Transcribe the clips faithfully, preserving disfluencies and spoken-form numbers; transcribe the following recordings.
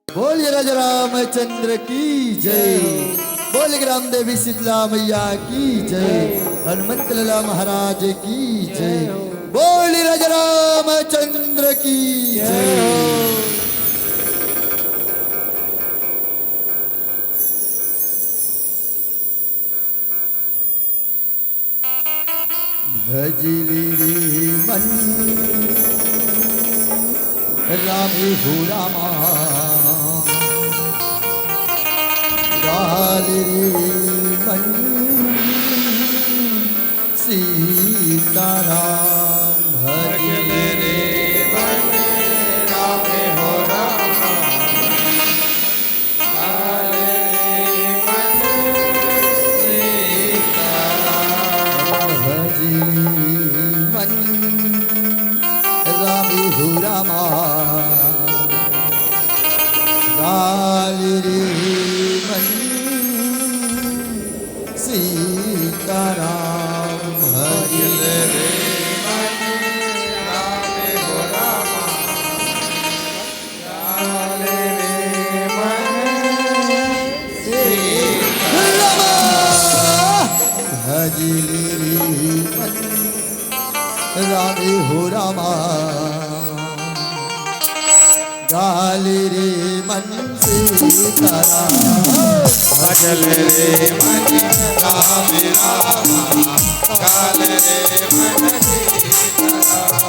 बोलिए राजा रामचंद्र की जय। बोलिए ग्राम देवी शीतला मैया की जय। हनुमंत लाला महाराज की जय। बोलिए राजा रामचंद्र की जय। भजले रे मन रामे हो रामा, गाले रे मन सीताराम। भजले रे मन रामे हो रामा, भजले मन रामे हो रामा, गाले रे मन सीताराम। भजले रे मन रामे हो रामा, भजले रे मन रामे हो रामा, गाले रे मन सीताराम। भजले रे मन रामे रामा, गाले रे मन सीताराम।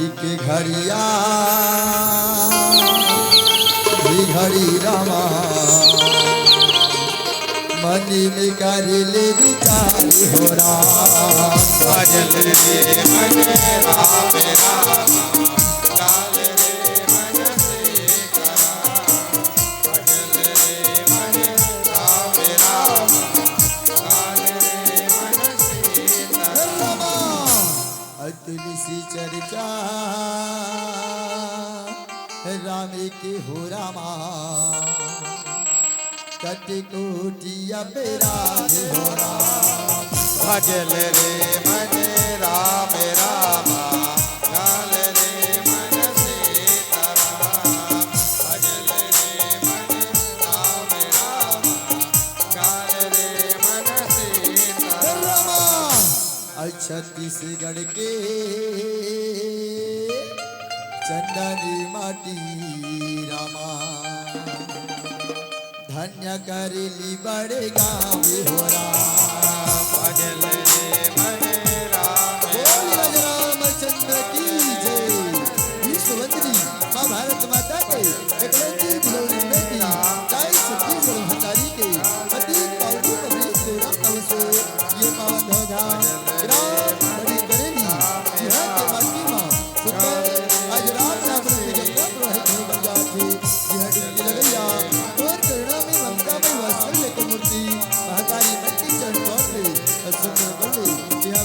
एक घड़िया, ई घड़ी रामा, मन में कर ले विचार हो राम। भजले रे मन रामे रामा, गाले रे मन सीताराम। भजले रे मन रामे रामा, गाले रे मन सीताराम। अतुल सी चर्चा रामे के हो रामा, कति कोटि अपराध हो राम। भजले रे मन रामे रामा, गाले रे मन सीताराम। भजले रे मन रामे रामा, गाले रे मन सीताराम। रामा। अउ छत्तीसगढ़ के चंदन माटी रामा, धन्य करेली बड़े गाँव हो राम। भजले रे मन रामे बोल राम। राजा रामचंद्र की जय। विश्ववंदनी माँ भारत माता के एकलौती दुलौरी बेटी, ताई छत्तीसगढ़ महतारी के अतीत पावनी पवित्र राम नाम से ये पावन धरा धाम ग्राम बड़ी बरेली, जिहाँ के माटी मा सुंदर आज राम नाम रस के गंगा प्रवाहित होय बर जात हे। जिहाँ डुबकी लगइया तोर करुणा में ममता में वात्सल्य के मूर्ति महतारी मन के चरण कमल में सुंदर बल्ले, जिहाँ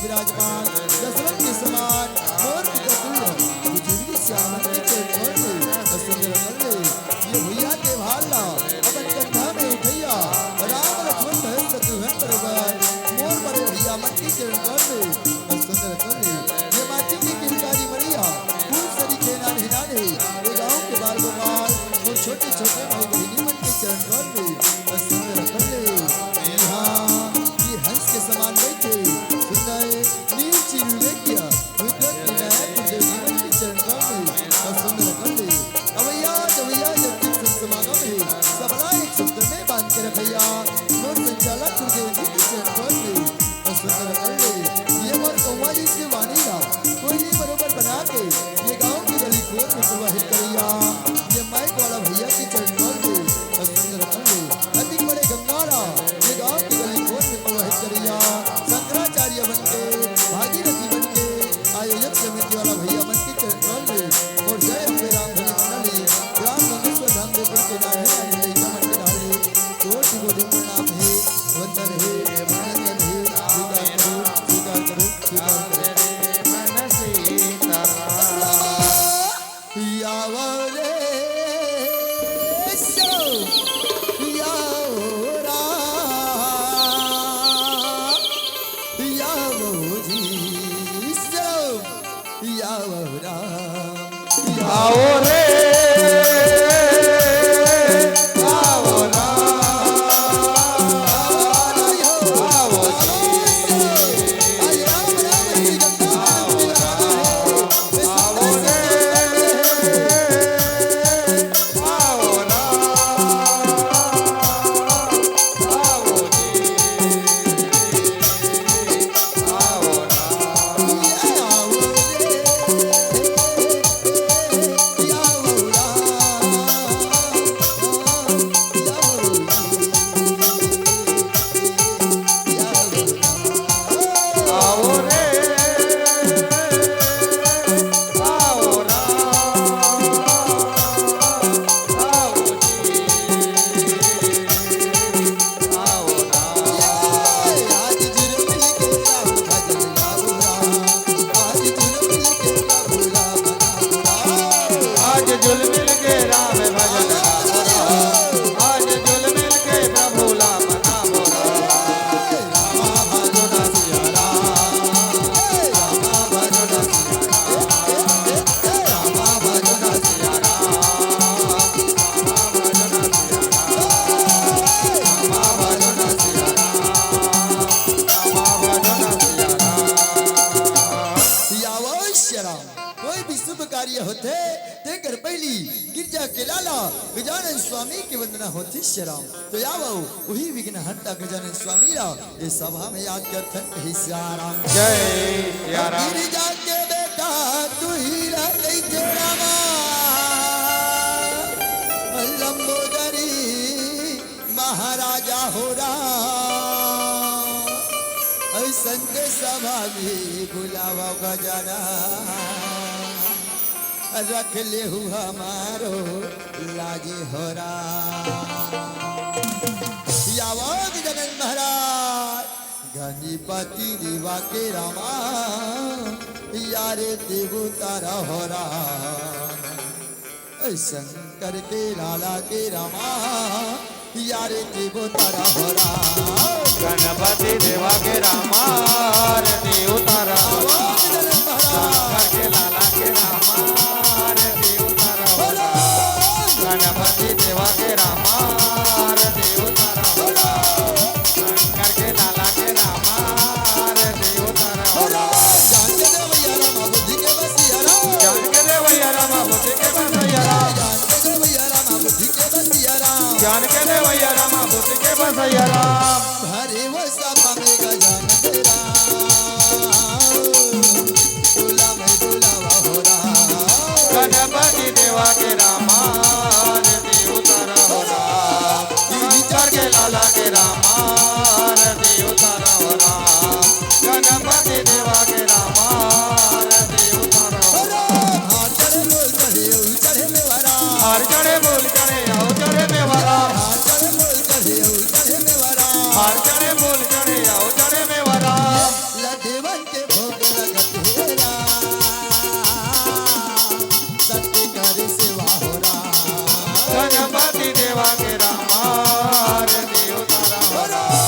के लाला गजानन स्वामी के वंदना होथे सिया राम। तो आवव उही विघ्न हरता गजानन स्वामी ला ए सभा में याद करथन कहि सिया राम। जय सिया राम। गिरिजा के बेटा तू ही ला कहिथे रामा, लंबोदरी महाराजा हो राम। अइसन के सभा में बुलावा गजानन, रख लेहू हमारो लाज हो राम। आवव गजानन महाराज गणपति देवा के रामा, यारे देवता रहो राम। शंकर के लाला के रामा, यारे देवता रहो राम। गणपति देवा के रामा, आरती उतारा। शंकर के लाला के रामा, आरती उतारा। गणपति देवा के रामा, आरती उतारा। शंकर के लाला के रामा, आरती उतारा। जान के दे भैया रामा बुद्धि के बसिया राम। जान के दे भैया रामा बुद्धि के बसिया राम। जान के दे भैया रामा बुद्धि के बसिया राम। जान के दे भैया रामा बुद्धि के बसिया राम। भरे वो सभा में गजानन राम, डोला में डोलावा हो राम। गणपति देवा के रामा, आरती उतारा हो राम। शंकर के लाला के रामा, आरती उतारा हो राम। गणपति देवा के रामा, आरती उतारा हो राम। हार चढ़े बोल चढ़े, ऊ चढ़े में वरा। हार चढ़े बोल चढ़े, आओ चढ़े में वरा। हार चढ़े बोल चढ़े, ऊ चढ़े में वरा। हार चढ़े बोल चढ़े, आओ चढ़े में वरा। लदेवन के भोग लगत हे राम, सत्य कर सेवा हो राम। गणपति देवा के रामा, आरती उतारा हो राम।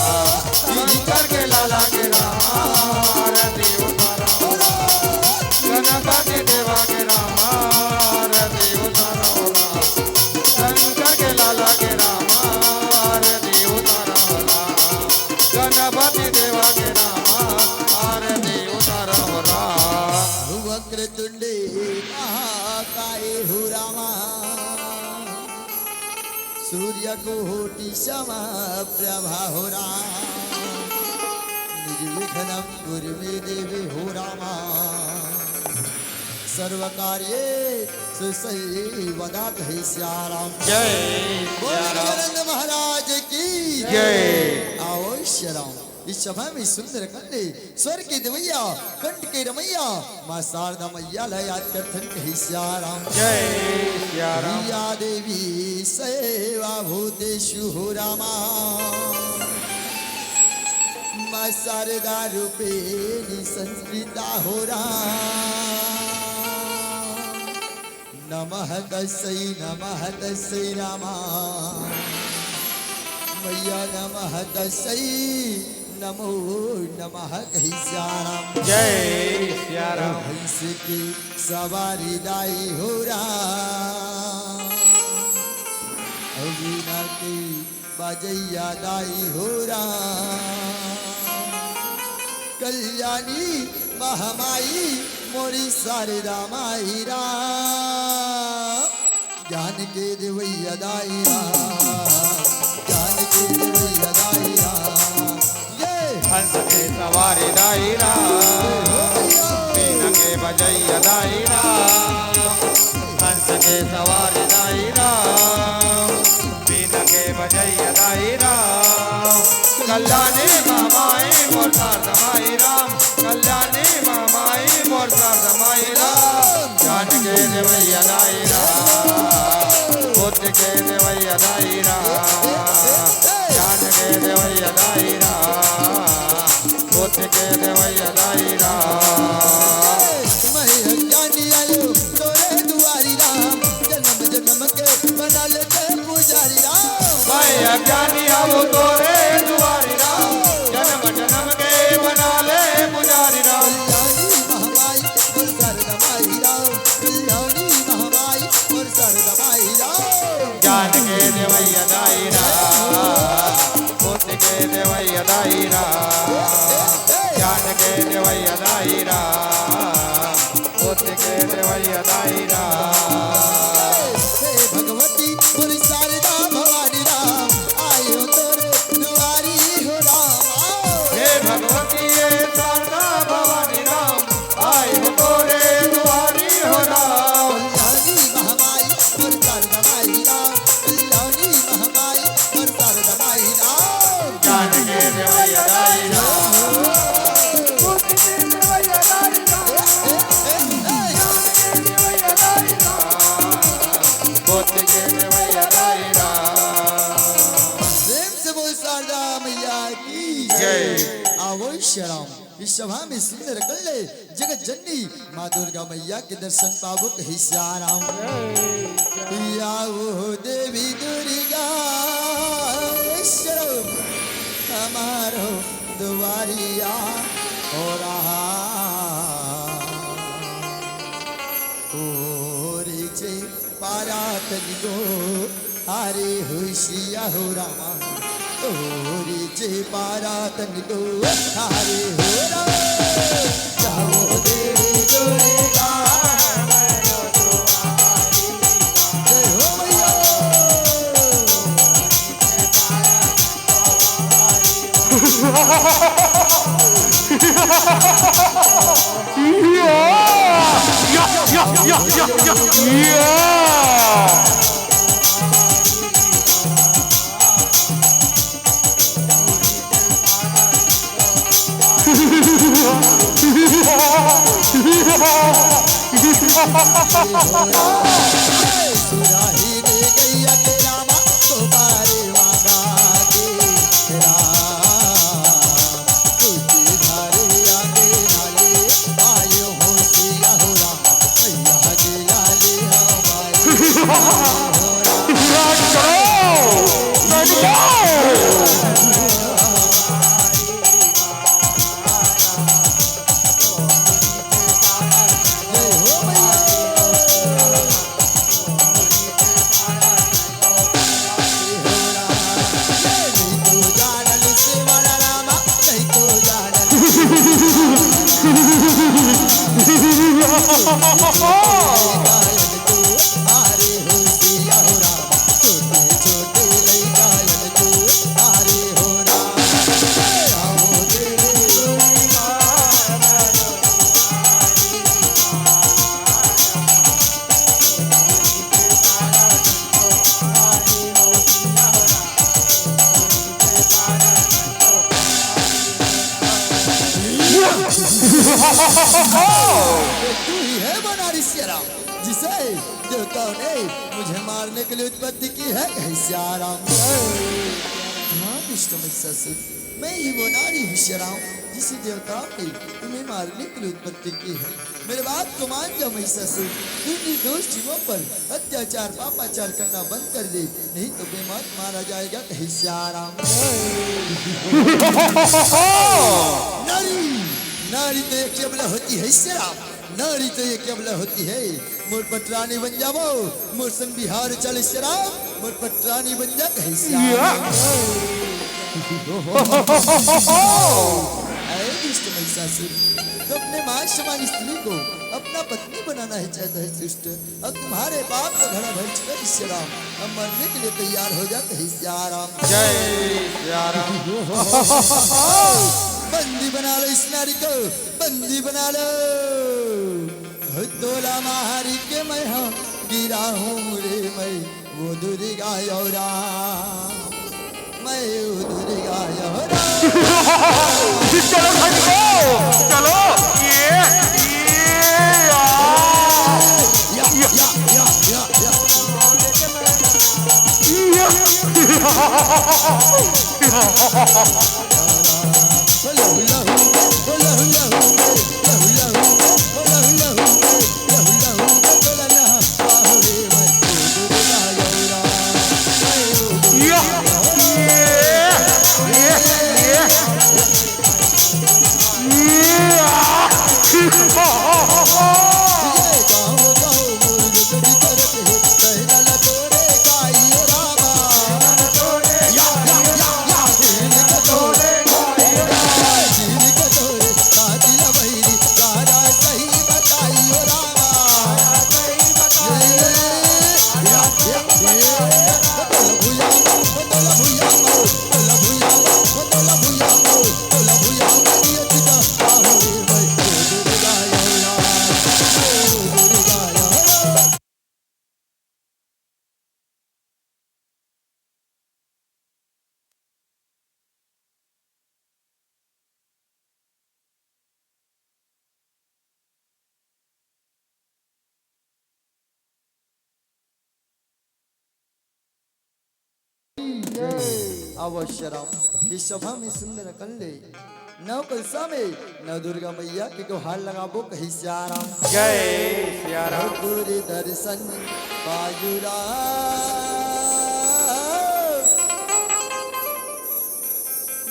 शंकर के लाला के रामा, आरती उतारा हो राम। गणपति देवा के रामा, आरती उतारा हो राम। शंकर के लाला के रामा, आरती उतारा हो राम। गणपति देवा के रामा, आरती उतारा हो राम। वक्रतुंडे महाकाय हो रामा, सूर्यकोटि समप्रभा हो राम। निर्विघ्नं कुरु मे देवी हो रामा, सर्वकार्येषु सर्वदा कहि सिया राम। जय बोल सिया राम। गजानंद महाराज की जय। आवव सिया राम। इस सभा में सुंदर कंठ स्वर के देवैया, कंठ के रमैया, माँ शारदा मैया ला याद करथन कहि सिया राम। जय सिया राम। या देवी सेवा भूतेषु हो रामा, माँ शारदा रूपेण संस्थिता हो राम। नमः तस्यै, नमः तस्यै रामा, मैया नमः तस्यै, नमो नमः कहि सिया राम। जय सिया राम। हंस के सवारी दाई हो राम, वीणा के बजैया दाई हो राम, कल्याणी महामाई मोरी शारदा माई राम। ज्ञान के देवैया दाई राम, ज्ञान के देवैया दाई राम। ये हंस के सवारी दाई राम, वीणा के बजैया दाई राम। हंस के सवारी दाई राम, वीणा के बजैया दाई राम। कल्याणी माँ माई मोर शारदा माई राम, कल्याणी माँ माई मोर शारदा माई राम। ज्ञान के देवैया दाई राम, बुद्धि के देवैया दाई राम। ज्ञान के देवैया दाई राम, बुद्धि के देवैया दाई राम। मैं अज्ञानी आयो तोरे दुआरी राम, जन्म जन्म के बना लेते पुजारी राम। मैं अज्ञानी आयो तोरे दुआरी राम, जन्म जन्म के बना ले पुजारी राम। कल्याणी महामाई मोर शारदा माई राम, कल्याणी महामाई मोर शारदा माई राम। ज्ञान के देवैया दाई राम, बुद्धि के देवैया दाई राम। ज्ञान के देवैया दाई राम, बुद्धि के देवैया दाई राम। हे भगवान जान के देवैया दाई राम। जान के देवैया दाई राम। जान के देवैया दाई राम। बोत के देवैया दाई राम। प्रेम से बोल शारदा मैया की जय। आवो श्री राम। इस सभा में सुंदर कर ले जगत जननी माँ दुर्गा मैया के दर्शन पाबो कहे श्री राम। या वो देवी दुर्गा, शरण हमारो दुआरिया हो रहा। ओ रे जे पारा तन गो, अरे होशिया हो रामा, तोरे जे पारा तन गो, अरे हो रामा, जाओ देवी दुर्गा। जय हो मैया। या, या, या, या, या, या। सुराही ने गैया के रामा, दोबारे वादा के राम। तुझे धारे आगे नाले, आयो हो सिया हो राम, मैया जी लाले हमारे। तू ही है बनारसिया राम, जिसे देवताओं ने मुझे मारने के लिए उत्पत्ति की है, कहे श्री राम। हाँ, दुष्ट महिषासुर, मैं ही वो नारी हूँ श्री राम, जिसे देवताओं ने तुम्हें मारने के लिए उत्पत्ति की है। मेरे बात को मान जा महिषासुर, तू निर्दोष जीवों पर अत्याचार पापाचार करना बंद कर दे, नहीं तो बेमौत मारा जाएगा, कहे श्री राम। नारी, नारी तो एक केवल होती है श्री राम, नारी तो एक केवल होती है। मोर पटरानी बन जावो, मोर संग बिहाव चल श्री राम, मोर पटरानी बन जा, कहे श्री राम। ऐ दुष्ट महिषासुर, तो अपने माँ समान स्त्री को अपना पत्नी बनाना है चाहता है दुष्ट, अब तुम्हारे पाप का घड़ा भर चुका है श्री राम, अब मरने के लिए तैयार हो जा, कहे श्री राम। जय श्री राम। बंदी बना लो इस नारी को, बंदी बना लो। तोला मारी के मैं हाँ गिरा हूँ रे मैं, वो दुर्गा यौरा, मैं वो दुर्गा यौरा। चलो भाई, चलो, ये, ये, या, या, या, या, या। अवश्य राम, इस सभा में सुंदर कन ले नव कलसा में नव दुर्गा मैया के गोहार लगाबो कही सिया राम। जय सिया राम। दूर दर्शन पायु राम,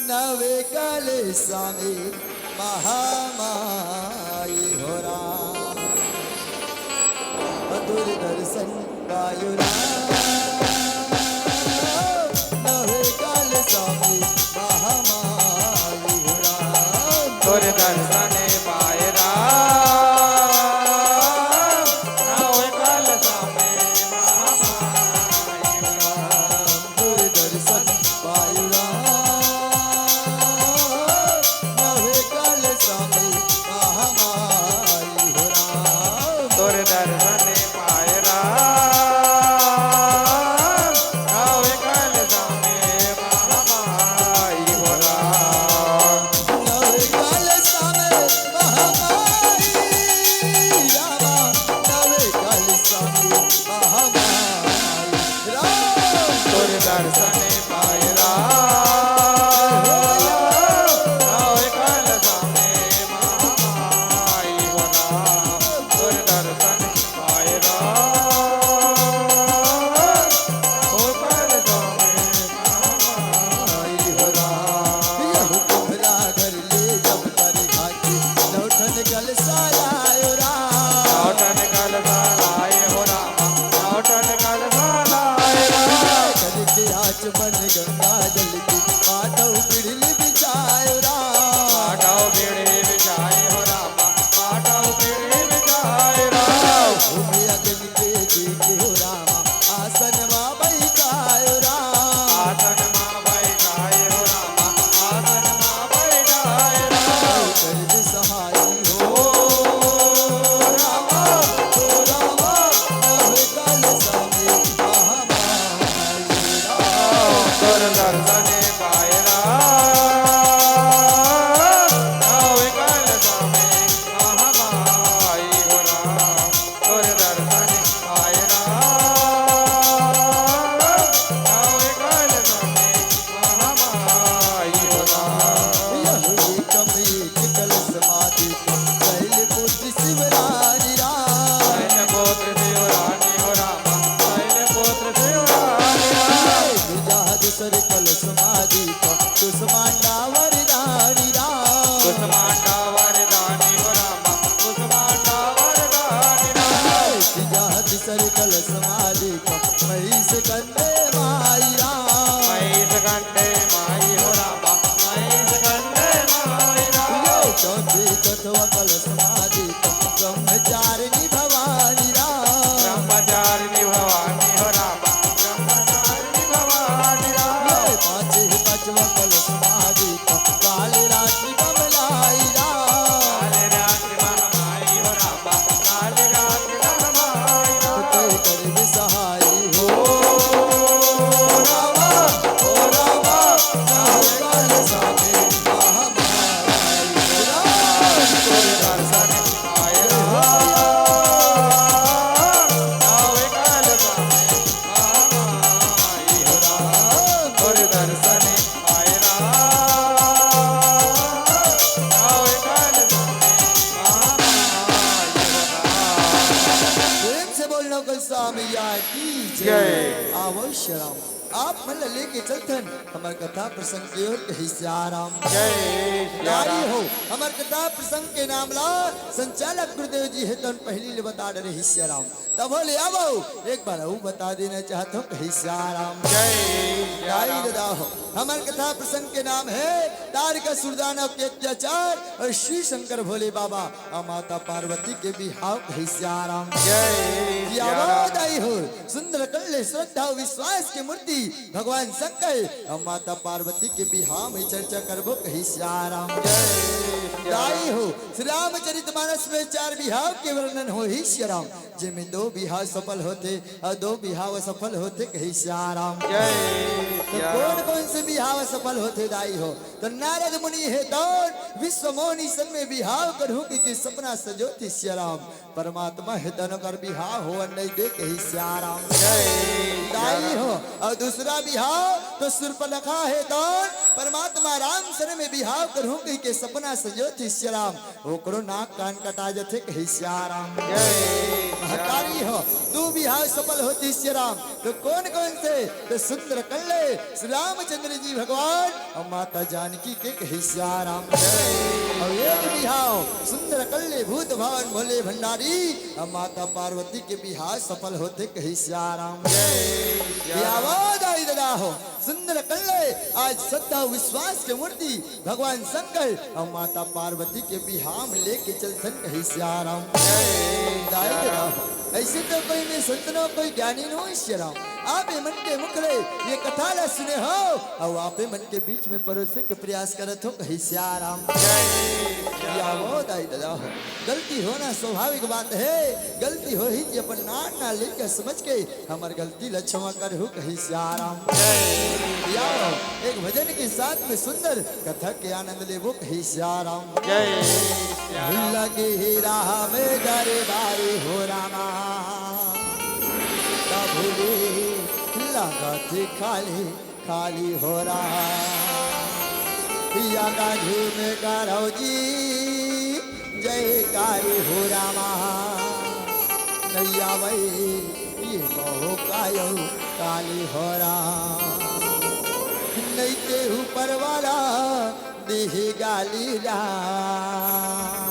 नवे कलसा में महामाई हो राम। दूर दर्शन पायु राम, नवे कलसा में महामाई हो राम। दूर दर्शन पाए राम, नवे कलसा में महामाई हो राम। दूर दर्शन पायु राम, नवे कलसा में महामाई हो राम। दूर दर्शन पाए राम, नवे कलसा में महामाई हो राम। नवे कलसा में महामाई रामा, नवे कलसा में महामाई राम। दूर दर्शन पाए राम, नवे कलसा में महामाई हो राम। दूर दर्शन पाए राम, नवे कलसा में महामाई हो राम। यहू तुम्हरा घर ले जब कर घाटी, नौ ठन कलसा लायो राम। नौ ठन कलसा लाए हो राम, नौ ठन कलसा लाए राम। कल के आचमन गंगा जल की, पाटव पीढ़ी बिछायो राम। पाटव पीढ़ी बिछाए हो राम, पाटव पीढ़ी बिछाए राम। भूमि अग्नि के दीप हो राम, आसन मा बैठायो राम। आसन मा बैठाए हो राम, आसन मा बैठाए राम। कर दे सहाय हो राम, हो राम, नवे कलसा में महामाई राम। तोर दर्शन पाए राम, नवे कलसा में महामाई हो राम। तोर दर्शन पाए राम, नवे कलसा में महामाई हो राम। यहू एकम एक कलस मा दीप, शैलपुत्र शिवरानी राम। शैलपुत्र शिवरानी हो राम, शैलपुत्र शिवरानी राम। दूजा दूसर कलस मा दीप, कुसमांडा वरदानी राम। कुसमांडा वरदानी हो राम, कुसमांडा वरदानी राम। तीजा तीसर कलस मा दीप, महिष कंदे माई राम। महिष कंदे माई हो राम, महिष कंदे माई राम। चौथे चौथवा कलस मा दीप, ब्रह्मचारिणी भवानी राम। ब्रह्मचारिणी भवानी हो राम, ब्रह्मचारिणी भवानी राम। पाँचे पाँचवा कलस मा दीप, काल रात्रि बमलाई राम। काल रात्रि बमलाई हो राम, काल रात्रि बमलाई राम। तय कर सहाय हो राम, हो राम, नव कलसा में महामाई राम। तोर दर्शन पाए राम, नव कलसा में महामाई हो राम। तोर दर्शन पाए राम, नव कलसा में महामाई हो राम। प्रेम से बोल नव कलसा मैया की जय। जय। आवो श्री राम। आप मन ल लेके चलथन हमर कथा प्रसंग के ओर कही सिया राम। जय सिया राम। हो, हमर कथा प्रसंग के नाम ला संचालक गुरुदेव जी हे तन पहली ले बता डरे ही सिया राम। तब बोले, "आवो, एक बार अउ बता देना चाहत हूँ, कही सिया राम।" जय सिया राम। दादा हो, हमर कथा प्रसंग के नाम हे तारकासुर दानव के अत्याचार अउ श्री शंकर भोले बाबा अउ माता पार्वती के बिहाव, कही सिया राम। जय सिया राम। दाई हो, सुंदर कल्ले श्रद्धा विश्वास के मूर्ति भगवान शंकर अउ माता पार्वती के बिहाव में चर्चा करबो, कही सिया राम। जय सिया राम। दाई हो, श्री रामचरित मानस में चार बिहाव के वर्णन होही सिया राम, जेमे दो बिहाव सफल होथे अउ दो बिहाव असफल होथे, कही सियाराम। जय तो सियाराम। कौन कौन से बिहाव असफल होथे दाई हो? तो नारद मुनि हे दौन, विश्व मोहनी सन में बिहाव करहूँ कहिके सपना सजोथे सियाराम। परमात्मा हे तन ओकर बिहाव होवन नइ दे, कही सियाराम। जय दाई सियाराम। हो। अउ दूसरा बिहाव तो सुर्पनखा हे दौन, परमात्मा राम सन में बिहाव करहूँ कहिके सपना सजोथे सियाराम। ओकरो नाक कान कटा जथे, कही सियाराम। जय महतारी हो। दू बिहाव सफल होथे सियाराम। तो कौन कौन से? तो सुंदर कल्ले श्री रामचंद्र जी भगवान अउ माता जानकी के, कही सियाराम। अउ एक बिहाव सुंदर कल्ले भूत भावन भोले भंडारी अउ माता पार्वती के बिहाव सफल होथे, कही सियाराम। जय सियाराम। आवो दाई ददा हो। सुंदर कल्ले आज श्रद्धा विश्वास के मूर्ति भगवान शंकर अउ माता पार्वती के बिहाव लेके चलथन, कही सियाराम। जय दाई सियाराम। ददा, ऐसे तो कोई में संत नो, कोई ज्ञानी नो सियाराम। आप ए मन के मुख ले ये कथा ला सुने हो अउ आप ए मन के बीच में परोसे के प्रयास करत हो, कही सियाराम। जय सियाराम। आवो दाई ददा हो। गलती होना स्वाभाविक बात हे। गलती होही त अपन नान नान लइका समझ के हमर गलती ला क्षमा करहू, कही सियाराम। जय। या एक भजन के साथ में सुंदर कथा के आनंद लेबो, कही सियाराम। जय सियाराम। लगे हे राह में दरबारी हो रामा, तभो ले लगथे खाली खाली हो राम। या का झूम करौ जी जयकारी हो रामा। नइ आवै ये मौका अउ काली हो राम। नइ ते ऊपर वाला देही गाली राम।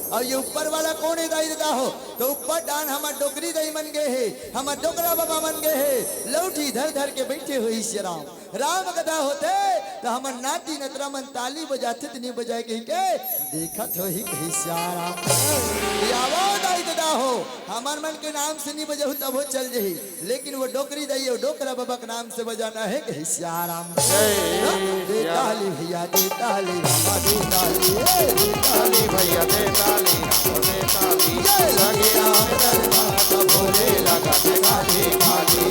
अउ ये ऊपर वाला कोन हे दाई ददा हो? तो ऊपर डाहन हमर डोकरी दाई मन गे हे, हमर डोकरा बाबा मन गे हे, लौठी धर धर के बइठे होही सियाराम। राम कथा होथे त हमर नाती नतरा मन ताली बजाथे त नइ बजाय कहिके देखत होही, कही सियाराम। आवो दाई ददा हो, हमर मन के नाम से नइ बजहू तभो चल जही, लेकिन वो डोकरी दाई अउ डोकरा बाबा के नाम से बजाना हे, कही सियाराम। जय दे सियाराम। ताली भैया, दे ताली रामा, दे ताली, ए, दे ताली भैया, दे ताली रामा, दे ताली। जय लगे राम दरबार का भोले लगा दे खाली खाली।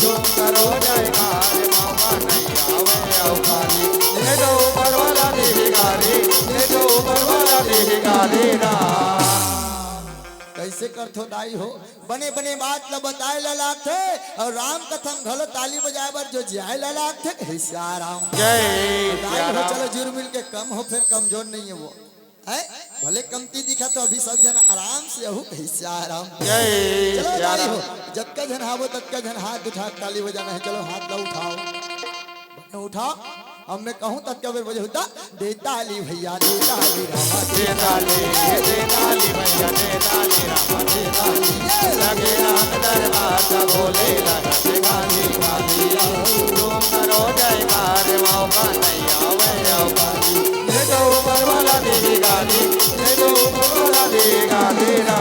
जो करो जयकार बाबा नहीं आवे अउ खाली। ये तो ऊपर वाला देही गाली, ये तो ऊपर वाला देही गाली ना। कैसे करथो दाई हो? बने बने बात ल बताए ल लागथे अउ राम कथा म घलो ताली बजाए बर जो जियाए ल लागथे, कही सियाराम। जय दाई हो, सियाराम। चलो जुर मिल के कम हो, फेर कमजोर नइ हे वो। हैं? भले कमती दिखत हो, अभी सब झन आराम से अहू, कही सियाराम। जय चलो दाई सियाराम। हो, जतका झन हावो ततका झन हाथ उठा के ताली बजाना हे। चलो हाथ ला उठाओ। बने उठाओ। अब मैं कहूँ ततका बेर बजे होता, दे ताली भैया, दे ताली रामा, दे ताली, दे ताली भैया, दे ताली रामा, दे ताली। ये लगे राम दरबार का भोले लगा दे खाली खाली। तुम करो जयकार, मौका नहीं आवे अउ खाली। ये तो ऊपर वाला देही गाली, ये तो ऊपर वाला देही गाली ना।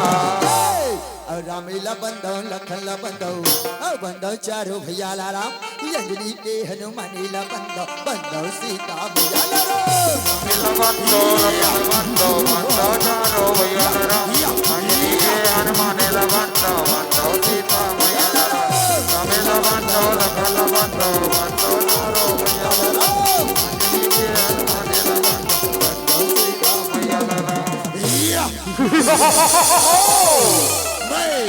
अउ रामे ला बंदव, लखन ला बंदव, अउ बंदव चारो भैया ला राम। अंजनी के हनुमानी ला बंदव, बंदव सीता मैया ला राम। रामे ला बंदव, लखन ला बंदव, बंदव चारो भैया ला राम। अंजनी के हनुमानी ला बंदव, बंदव सीता मैया ला राम। रामे ला बंदव, लखन ला बंदव, बंदव चारो भैया ला राम। अंजनी के हनुमानी ला बंदव, बंदव सीता मैया ला राम। या। मैं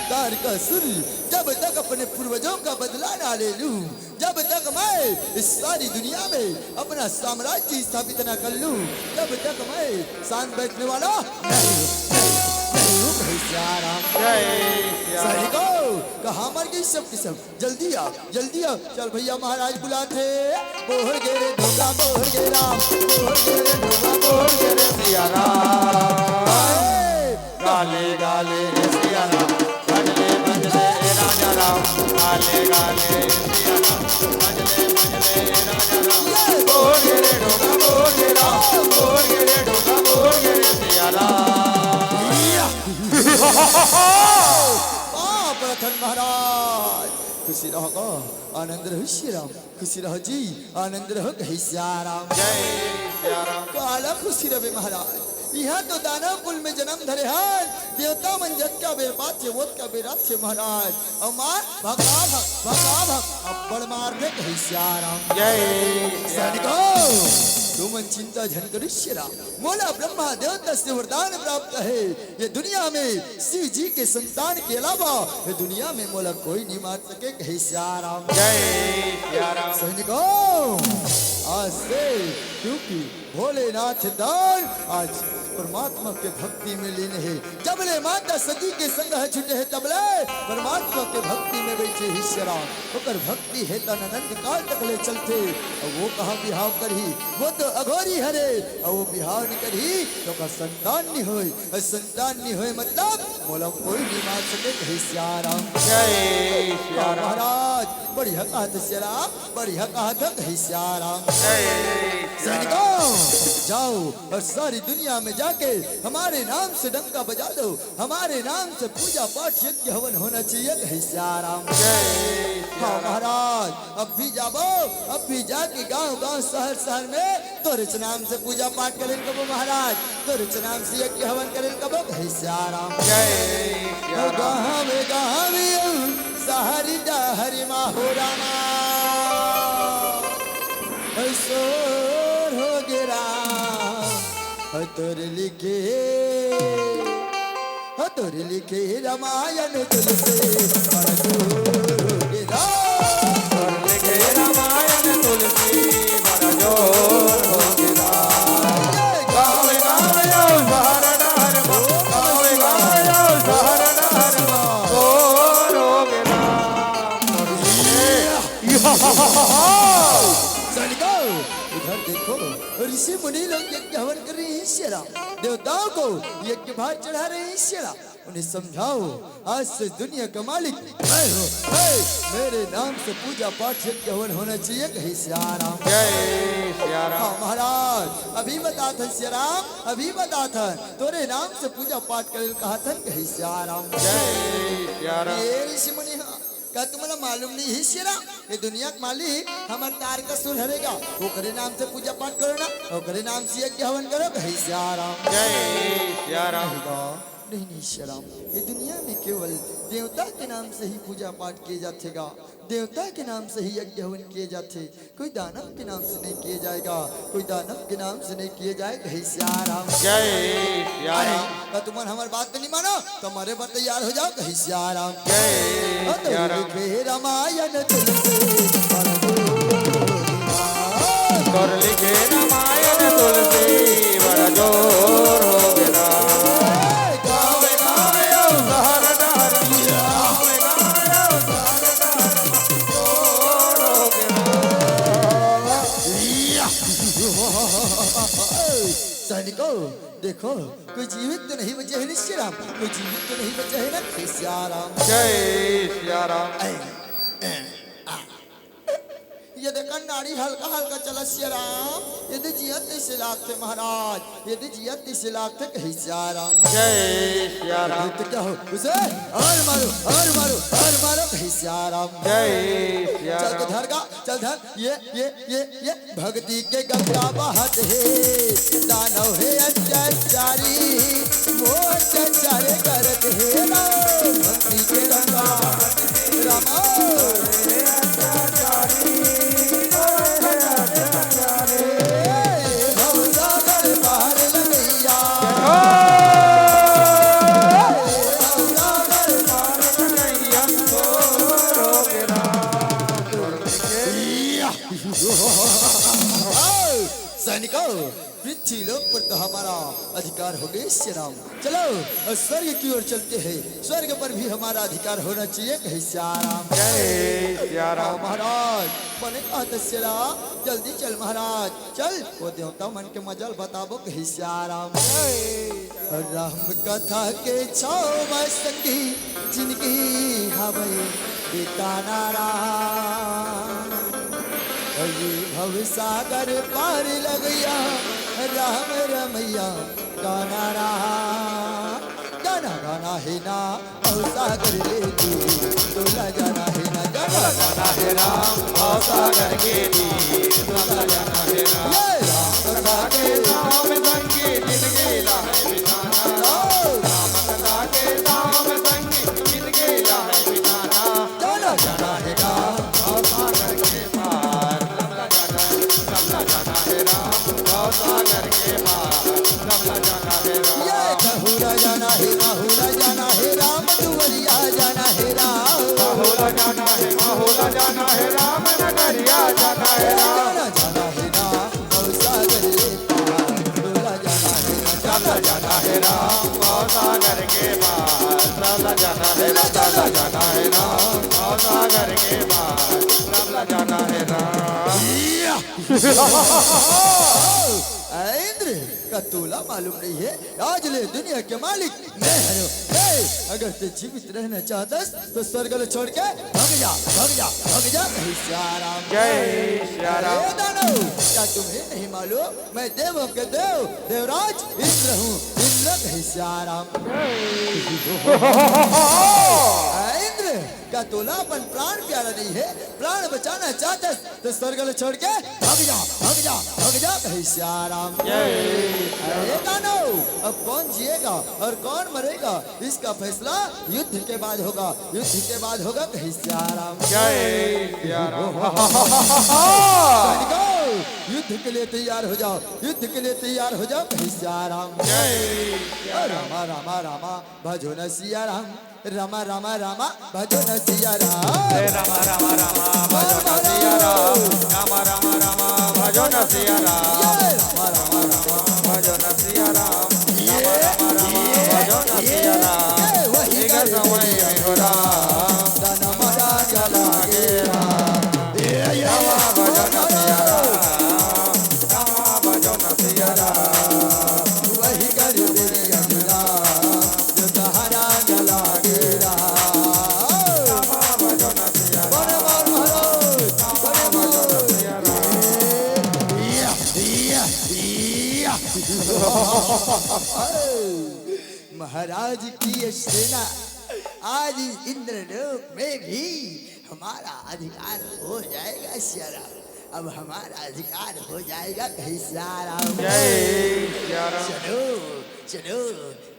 तारकासुर जब तक अपने पूर्वजों का बदला ना ले लूं, जब तक मैं इस सारी दुनिया में अपना साम्राज्य स्थापित ना कर लूं, तब तक मैं शांत बैठने वाला नहीं हूं, नहीं हूं, नहीं हूं, भाई सियाराम। जय सियाराम। सैनिकों, कहां मर गई सब की सब? जल्दी आ, जल्दी आ। चल भैया, महाराज बुलाथे। बोहर गे रे ढोका, बोहर गे राम, बोहर गे रे ढोका, बोहर गे रे सियाराम। ए! गाले गाले रे सियाराम, भजले भजले ए राजा राम। गाले गाले रे सियाराम, भजले भजले ए राजा राम। बोहर गे रे ढोका, बोहर गे राम, बोहर गे रे ढोका, बोहर गे रे सियाराम। बाप रतन महाराज, खुशी रहो, आनंद रहो सियाराम। खुशी रहो जी, आनंद रहो, कही सियाराम। जय सियाराम। काला खुशी रहे महाराज, इहां तो दानव कुल में जन्म धरे हन, देवता मन जतका बेर पाथे, ओतका बेर आथे महाराज। अउ मार, भगा भग, भगा भग, अब्बड़ मारथे कहे सियाराम। जय सियाराम। सैनिको, तुमन चिंता झन करो सियाराम, मोला ब्रह्मा देवता से वरदान प्राप्त हे। ये दुनिया में शिव जी के संतान के अलावा ये दुनिया में मोला कोई नहीं मार सके कहे सियाराम। जय सियाराम। सैनिको, आज से क्योंकि भोलेनाथ दान आज परमात्मा के भक्ति में लीन हे। जब ले माता सती के संग ह छूटे हे, तब ले परमात्मा के भक्ति में बैठे हे सियाराम। ओकर भक्ति हे त अनंत काल तक ले चलथे। अउ वो कहाँ बिहाव करही, वो तो अघोरी हरे। अउ वो बिहाव नहीं करही त ओकर संतान नहीं होय। अउ संतान नहीं होय मतलब मोला कोई नहीं मार सके कहे सियाराम। जय सियाराम। महाराज, बढ़िया कहत सियाराम, बढ़िया कहत कहे सियाराम। जय सियाराम। सैनिकों, जाओ और सारी दुनिया में जाके हमारे नाम से डंका बजा दो, हमारे नाम से पूजा पाठ यज्ञ हवन होना चाहिए कहे सियाराम। जय सियाराम। हाँ महाराज, अब भी जाबो, अब भी जाके गांव गांव शहर शहर में तोरे नाम से पूजा पाठ करेल कबो महाराज, तोरे नाम से यज्ञ हवन करेल कबो कहे सियाराम। जय सियाराम। गाँव गाँव अउ शहर डहर मा हो रामा, शोर हो गे राम, तोर लिखे, तोर लिखे रामायण तुलसी बड़ जोर हो गे राम। तोर लिखे रामायण तुलसी बड़ जोर हो गे राम। गाँव गाँव अउ शहर डहर मा, गाँव गाँव अउ शहर डहर मा, शोर हो गे राम। सैनिकों, उधर देखो, ऋषि मुनि लोग यज्ञ हवन कर रहे हैं सियाराम। देवताओं को यज्ञ भार चढ़ा रहे हैं सियाराम। उन्हें समझाओ, आज से दुनिया का मालिक मैं हूँ। हे, मेरे नाम से पूजा पाठ यज्ञ हवन होना चाहिए कहे सियाराम। जय सियाराम। हाँ महाराज, अभी बताथन सियाराम, अभी बताथन, तोरे नाम से पूजा पाठ करेल कहथन कहे सियाराम। जय सियाराम। ये ऋषि मुनि, हाँ, का तुम्हारा मालूम नहीं हे सियाराम? ये दुनिया के मालिक हमर तारकासुर हरे गा, ओकरे नाम से पूजा पाठ करो ना, ओकरे नाम से यज्ञ हवन करो कहे सियाराम। जय सियाराम। नहीं, नहीं सियाराम, ये दुनिया में केवल देवता के नाम से ही पूजा पाठ किए जाथे गा, देवता के नाम से ही यज्ञ हवन किए जाथे, कोई दानव के नाम से नहीं किए जाएगा, कोई दानव के नाम से नहीं किए जाए कहे सियाराम। जय सियाराम। अरे, त तुमन हमर बात नहीं मानो, त मरे बर तैयार हो जाओ कहे सियाराम। जय सियाराम। लिखे रामायण तुलसी बड़ जोर। तोर लिखे रामायण तुलसी बड़ जोर हो गे राम। गाँव गाँव अउ शहर डहर, गाँव गाँव अउ शहर डहर, शोर हो गे राम। सैनिकों, देखो, कोई जीवित तो नहीं बचे हैं ना सियाराम, कोई जीवित तो नहीं बचे हैं ना सियाराम। जय सियाराम। ऐ, ऐ, आ। ये देखा नाड़ी हल्का हल्का चला सियाराम, ये दे जियत तैसे लागथे महाराज, ये दे जियत तैसे लागथे कहे सियाराम। जय सियाराम। तो क्या हो उसे और मारो, और मारो, और मारो कहे सियाराम। जय सियाराम। चल तो धर गा, चल धर, ये, ये, ये, ये भक्ति के गंगा बहत हे, दानव हे अत्याचारी, वो अत्याचार करत हे राम। भक्ति के गंगा बहत हे राम। भवसागर पार लगैया। भवसागर पार लगैया। सैनिकों, पृथ्वी लोक पर तो हमारा अधिकार हो गए सियाराम। चलो, और स्वर्ग की ओर चलते हैं, स्वर्ग पर भी हमारा अधिकार होना चाहिए कहे सियाराम। जय सियाराम। हाँ, महाराज, मने कहत सियाराम, जल्दी चल महाराज, चल, वो देवता मन के मजा ल बताबो कहे सियाराम। राम कथा के छाव में संगी जिनगी हवय बिताना राम। ये भव सागर पार लगैया राम रमैया गाना राम। गाना गाना हे ना भव सागर ले तू, तोला जाना हे ना गाना गाना हे राम भव सागर के तू, तोला जाना हे ना। ये राम कथा के नाम संगी जिनगी ला है बिताना राम। राम कथा ये कहूरा जाना हे, कहूरा जाना हे, राम दुवरिया जाना हे राम। कहूरा जाना हे, कहूरा जाना हे, राम नगरिया जाना हे राम। जाना जाना हे राम, भवसागर के पार, कहूरा जाना हे राम। चल जाना हे राम, भवसागर के पार। चल जाना हे राम, चल जाना हे राम, भवसागर के पार। चल जाना हे राम। ए इंद्र, का तोला मालूम नहीं है, आज ले दुनिया के मालिक मैं हूँ। ए, अगर ते जीवित रहना चाहतस तो स्वर्ग ला छोड़ के भग जा, भग जा, भग जा, कहे सिया राम। जय सिया राम। अरे दानव, क्या तुम्हें नहीं मालूम, मैं देवों के देव देवराज इंद्र हूँ। इंद्र कहे सिया राम। ए इंद्र, का तोला अपन प्राण प्यारा नहीं है? प्राण बचाना चाहतस तो स्वर्ग ला छोड़ के भग जा, भग जा, भग जा, कहे सिया राम। जय। अरे दानव, अब कौन जिएगा और कौन मरेगा, इसका फैसला युद्ध के बाद होगा, युद्ध के बाद होगा, कहे सिया राम। जय सिया राम। सैनिकों, युद्ध के लिए तैयार हो जाओ, युद्ध के लिए तैयार हो जाओ, कहे सिया राम। जय सिया राम। रामा रामा रामा भजो न सिया राम, रामा रामा रामा भजो न सिया राम। हे रामा रामा रामा भजो न सिया राम। रामा रामा रामा भजो न सिया राम। ये रामा रामा रामा भजो न सिया राम। ये रामा रामा रामा भजो न सिया राम। ये वही एक कर समय में हो राम। तन मरा चला गे राम। ये ये रामा भजो न सिया राम। रामा भजो न सिया राम। वही कर मेरी अभिलाष। जो सहारा न लागे राम। बड़े बाल महाराज, बड़े बाल। या, या, या। महाराज की सेना, आज इंद्रलोक में भी हमारा अधिकार हो जाएगा सिया राम। अब हमारा अधिकार हो जाएगा कहे सिया राम। जय सिया राम। चलो, चलो,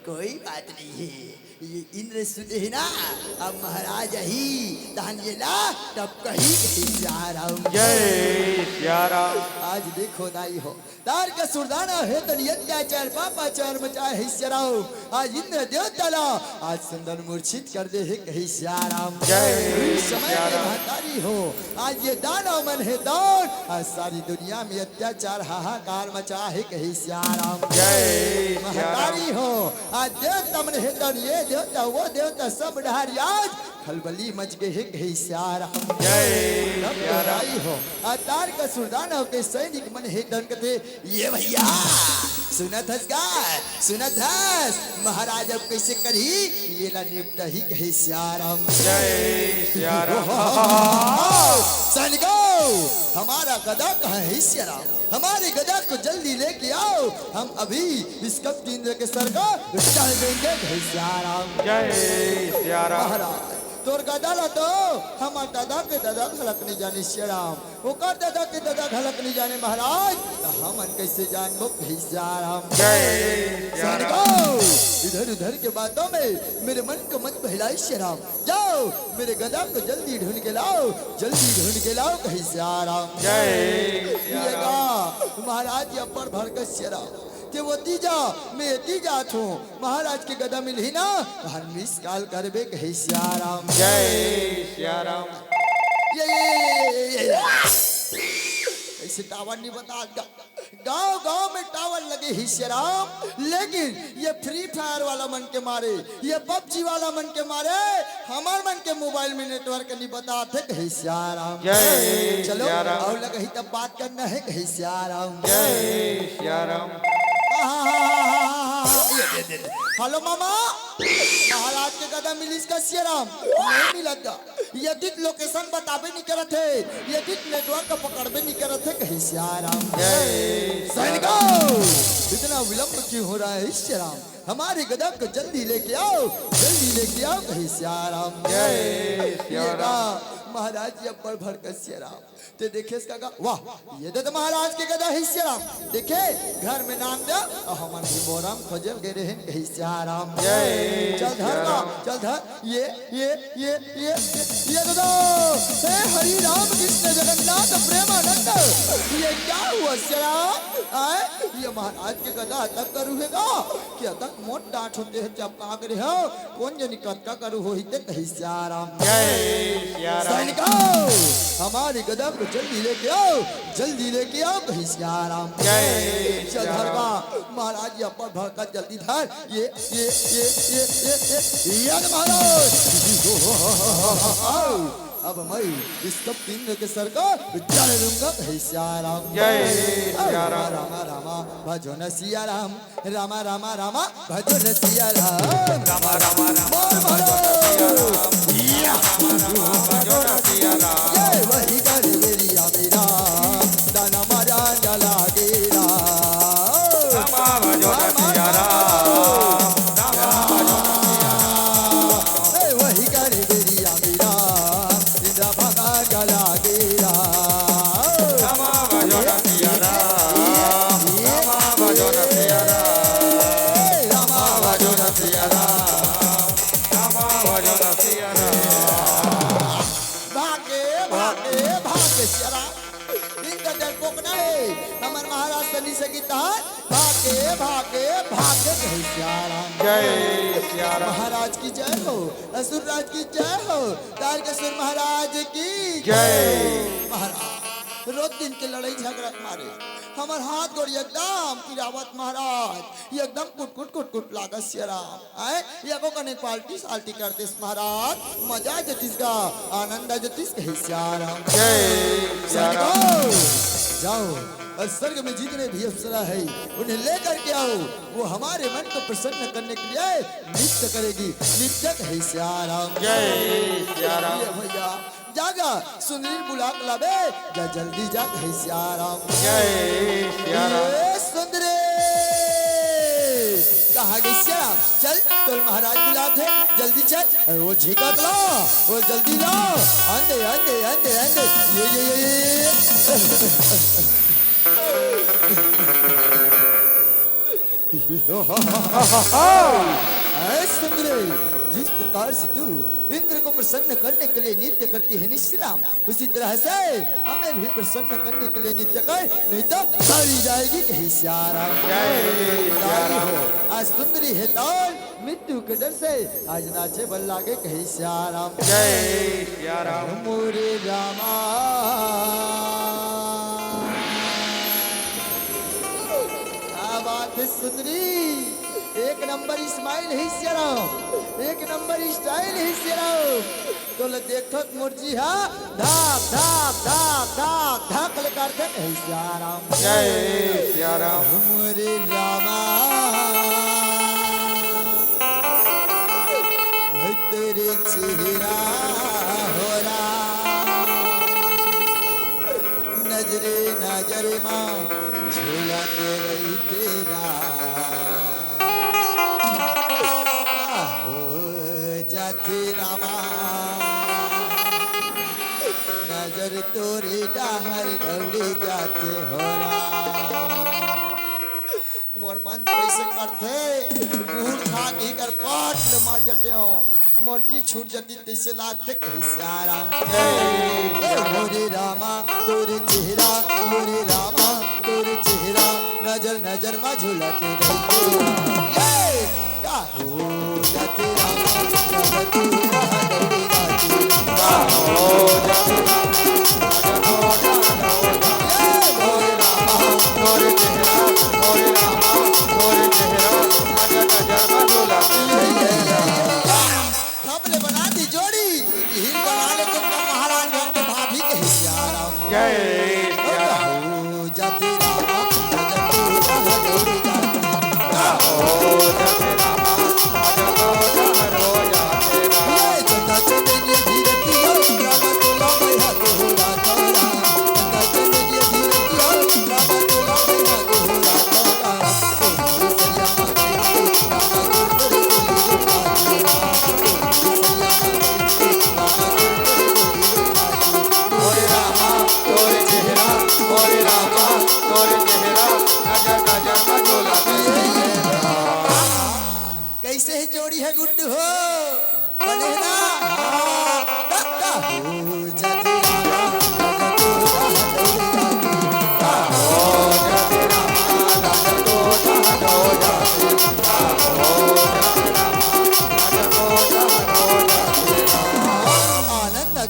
कोई बात नहीं है। ये इंद्र सुते है ना, अब महाराज ही तहन ये ला, तब कही कहे सिया राम। जय सिया राम। आज देखो दाई हो, तार का सुरदाना हे तन अत्याचार पापाचार मचाए हे सिया राम। आज इंद्र देवता ला आज सुंदर मूर्छित कर दे हे कहे सिया राम। जय उस समय सिया में राम। महतारी हो, आज ये दानव मन हे दान, आज सारी दुनिया में अत्याचार हाहाकार मचा हे कहे सिया राम। जय सिया राम। महतारी हो, आज देवता मन हे तन ये देवता वो देवता सब डहारी आज खलबली मच गे हे कहे सिया राम। जय तब सिया राम। आई हो, आ तार का सुरदाना के सैनिक मन हे तन कथे, ये भैया, सुनत हस का? सुनत हस? महाराज अब कैसे करही? ये ला निपटही कहे सिया राम। जय सिया राम। सैनिकों, हमारा गदा कहाँ है सिया राम? हमारे गदा को जल्दी लेके आओ, हम अभी इस कपटी इंद्र के सर को डाल देंगे कहे सिया राम। जय सिया राम। महाराज, तोर गदा ला तो हमर दादा के दादा घलक नहीं जाने सिया राम, ओकर दादा के दादा घलक नहीं जाने महाराज, तो हमन कैसे जानबो कहे सिया राम। जय सिया राम। सैनिकों, इधर उधर के बातों में मेरे मन को मत बहलाओ सिया राम, जाओ मेरे गदा को जल्दी ढूंढ के लाओ, जल्दी ढूंढ के लाओ कहे सिया राम। जय सिया ये राम। का महाराज ये अब्बड़ भड़कस सिया राम, ते वो तीजा, मैं तीजा थू, महाराज के गदा मिलही ना, तो हम मिस कॉल करबे कहे सिया राम। जय सिया राम। ये, ये, ये, ये, ये, ये। ऐसे टावर नहीं बता गा-, गांव गांव में टावर लगे ही सिया राम, लेकिन ये फ्री फायर वाला मन के मारे, ये पबजी वाला मन के मारे, हमर मन के मोबाइल में नेटवर्क नहीं बता थे कहे सिया राम। जय चलो, सिया राम। और लगे ही तब बात करना है कहे सिया राम। जय सिया राम। ये दे, दे, दे। हेलो मामा, महाराज के गदा मिलिस का सिया राम? नहीं मिलत गा। ये दित लोकेशन बताबे नहीं करत है, ये दित नेटवर्क पकड़बे नहीं करत है, कहे सिया राम। जय सैनिकों, इतना विलंब क्यों हो रहा है सिया राम? हमारे गदा को जल्दी लेके आओ, जल्दी लेके आओ, कहे सिया राम। जय सिया ये राम। का महाराज ये अब्बड़ भड़कस सिया राम। ते देखेस का गा-, वाह, ये दे तो महाराज के गदा है सिया राम। देखे, घर में नाम दे, और हमन भी मोरम खोजल गए रहन कहे सिया राम। जय चल धर सिया का, राम। चल धर, ये, ये, ये, ये, ये, ये दे दो। हे हरि राम कृष्ण जगन्नाथ प्रेमानंद, ये क्या हुआ सिया राम? आय, ये महाराज के गदा अतक करू हे गा, कि अतक मोट डांट होते हे जब काग रे हो, कोन जनी कतका करू होही ते कही सियाराम। जय सियाराम। सैनिको, हमारी गदा को जल्दी लेके आओ, जल्दी लेके आओ कही सियाराम। जय चल सियाराम। धरवा, महाराज ये अपन भड़का जल्दी धर, ये, ये, ये, ये, ये, ये, ये, ये महाराज। अब मैं इस सब तीन के सर को जला दूंगा, हे सियाराम। जय सियाराम। रामा रामा भजो न सियाराम, रामा रामा रामा भजो न सियाराम। रामा रामा रामा बोल भजो न भजो। सियाराम। या। रामा रामा भजो न सियाराम। ये वही गलबेरिया मेरा, दाना मारा जला गेरा। रामा भजो न सियाराम। रामा भजो न सियाराम। ए वही गलबेरिया मेरा, इंद्रा भगा गला गेरा। रामा भजो न सियाराम, रामा भजो न सियाराम, रामा भजो न सियाराम, रामा भजो न सियाराम। भागे, भागे, भागे सियाराम। इंद्र डरपोक नहीं, हमर महाराज सनी से गीत है। भागे, भागे, भागे कहे सियाराम। जय सियाराम। महाराज की जय हो, असुर राज की जय हो, तारकेश्वर महाराज की जय। महाराज, रोज दिन के लड़ाई झगड़ा के मारे हमर हाथ गोड़ एकदम पिरावत महाराज, एकदम कुटकुट कुटकुट लागत सियाराम। आय, एको कने पाल्टी साल्टी कर देस महाराज, मजा आ जतिस गा, आनंद आ जतिस कहे सियाराम। जय सियाराम। सैनिकों, जाओ और स्वर्ग में जितने भी अप्सरा है, उन्हें लेकर के आओ, वो हमारे मन को प्रसन्न करने के लिए नृत्य करेगी। नृत्य कहे सियाराम। जय सियाराम। ये भैया, जा गा, सुंदरी बुला के लाबे, जा जल्दी जा, हे सियाराम। जय सियाराम। ए सुंदरी, कहाँ गई सियाराम? चल, तोर महाराज बुलात हे, जल्दी चल। अरे वो झिकत ला, वो जल्दी ला। अंदे, अंदे, अंदे, अंदे। ये, ये, ये, ये, ये। ऐ सुंदरी, जिस प्रकार से तू इंद्र को प्रसन्न करने के लिए नृत्य करती है निशिराम, उसी तरह से हमें भी प्रसन्न करने के लिए नृत्य कर, नहीं तो सारी जाएगी कहीं सियाराम। जय सियाराम। हो, आज सुंदरी है ताल, मृत्यु के डर से आज नाचे बल लागे कहीं सियाराम। जय सियाराम। मोरे रामा। क्या बात है सुंदरी, एक नंबर स्माइल है सियाराम, एक नंबर स्टाइल है सियाराम। तोला देखत मोर जी हा धाक धाक धाक धाक धाक ले करथे हे सियाराम। जय सियाराम। मोरे रामा। तेरे चेहरा हो राम, नजरे नजर मा झूलत रही तेरा। हो जाथे रामा, नजर तोरे डहर दौड़ी जाथे हो राम। मोर मन तो ऐसे करथे, मुहूर्त खा के ही कर पाट ले मर जाते हो। मोर जी छूट जाती तैसे लागथे कहीं सियाराम। ए मोरे रामा तोरे चेहरा, मोरे रामा तोरे चेहरा, नजर नजर मा झूलत रहिथे। ए का हो जाथे रामा, जब तू ना दौड़ी जाथे। का हो जाथे रामा, जब तू ना दौड़ी जाथे। ए मोरे रामा तोरे चेहरा, मोरे रामा तोरे चेहरा, नजर नजर मा झूलत रहिथे। सबले बना दी जोड़ी, हीर बना ले तुमका महाराज घर के भाभी कही सियाराम। जय सियाराम। हो जाते रामा, हो जाते रामा, हो जाते रामा। ये चंदा चंदनिया धीरतिया, रामा तोला मैया तोहरा तोरा। चंदा चंदनिया धीरतिया, रामा तोला मैया तोहरा तोरा। कैसे ही जोड़ी है गुड्डू हो, बने ना? हाँ, हो जाते रामा, हो जाते रामा।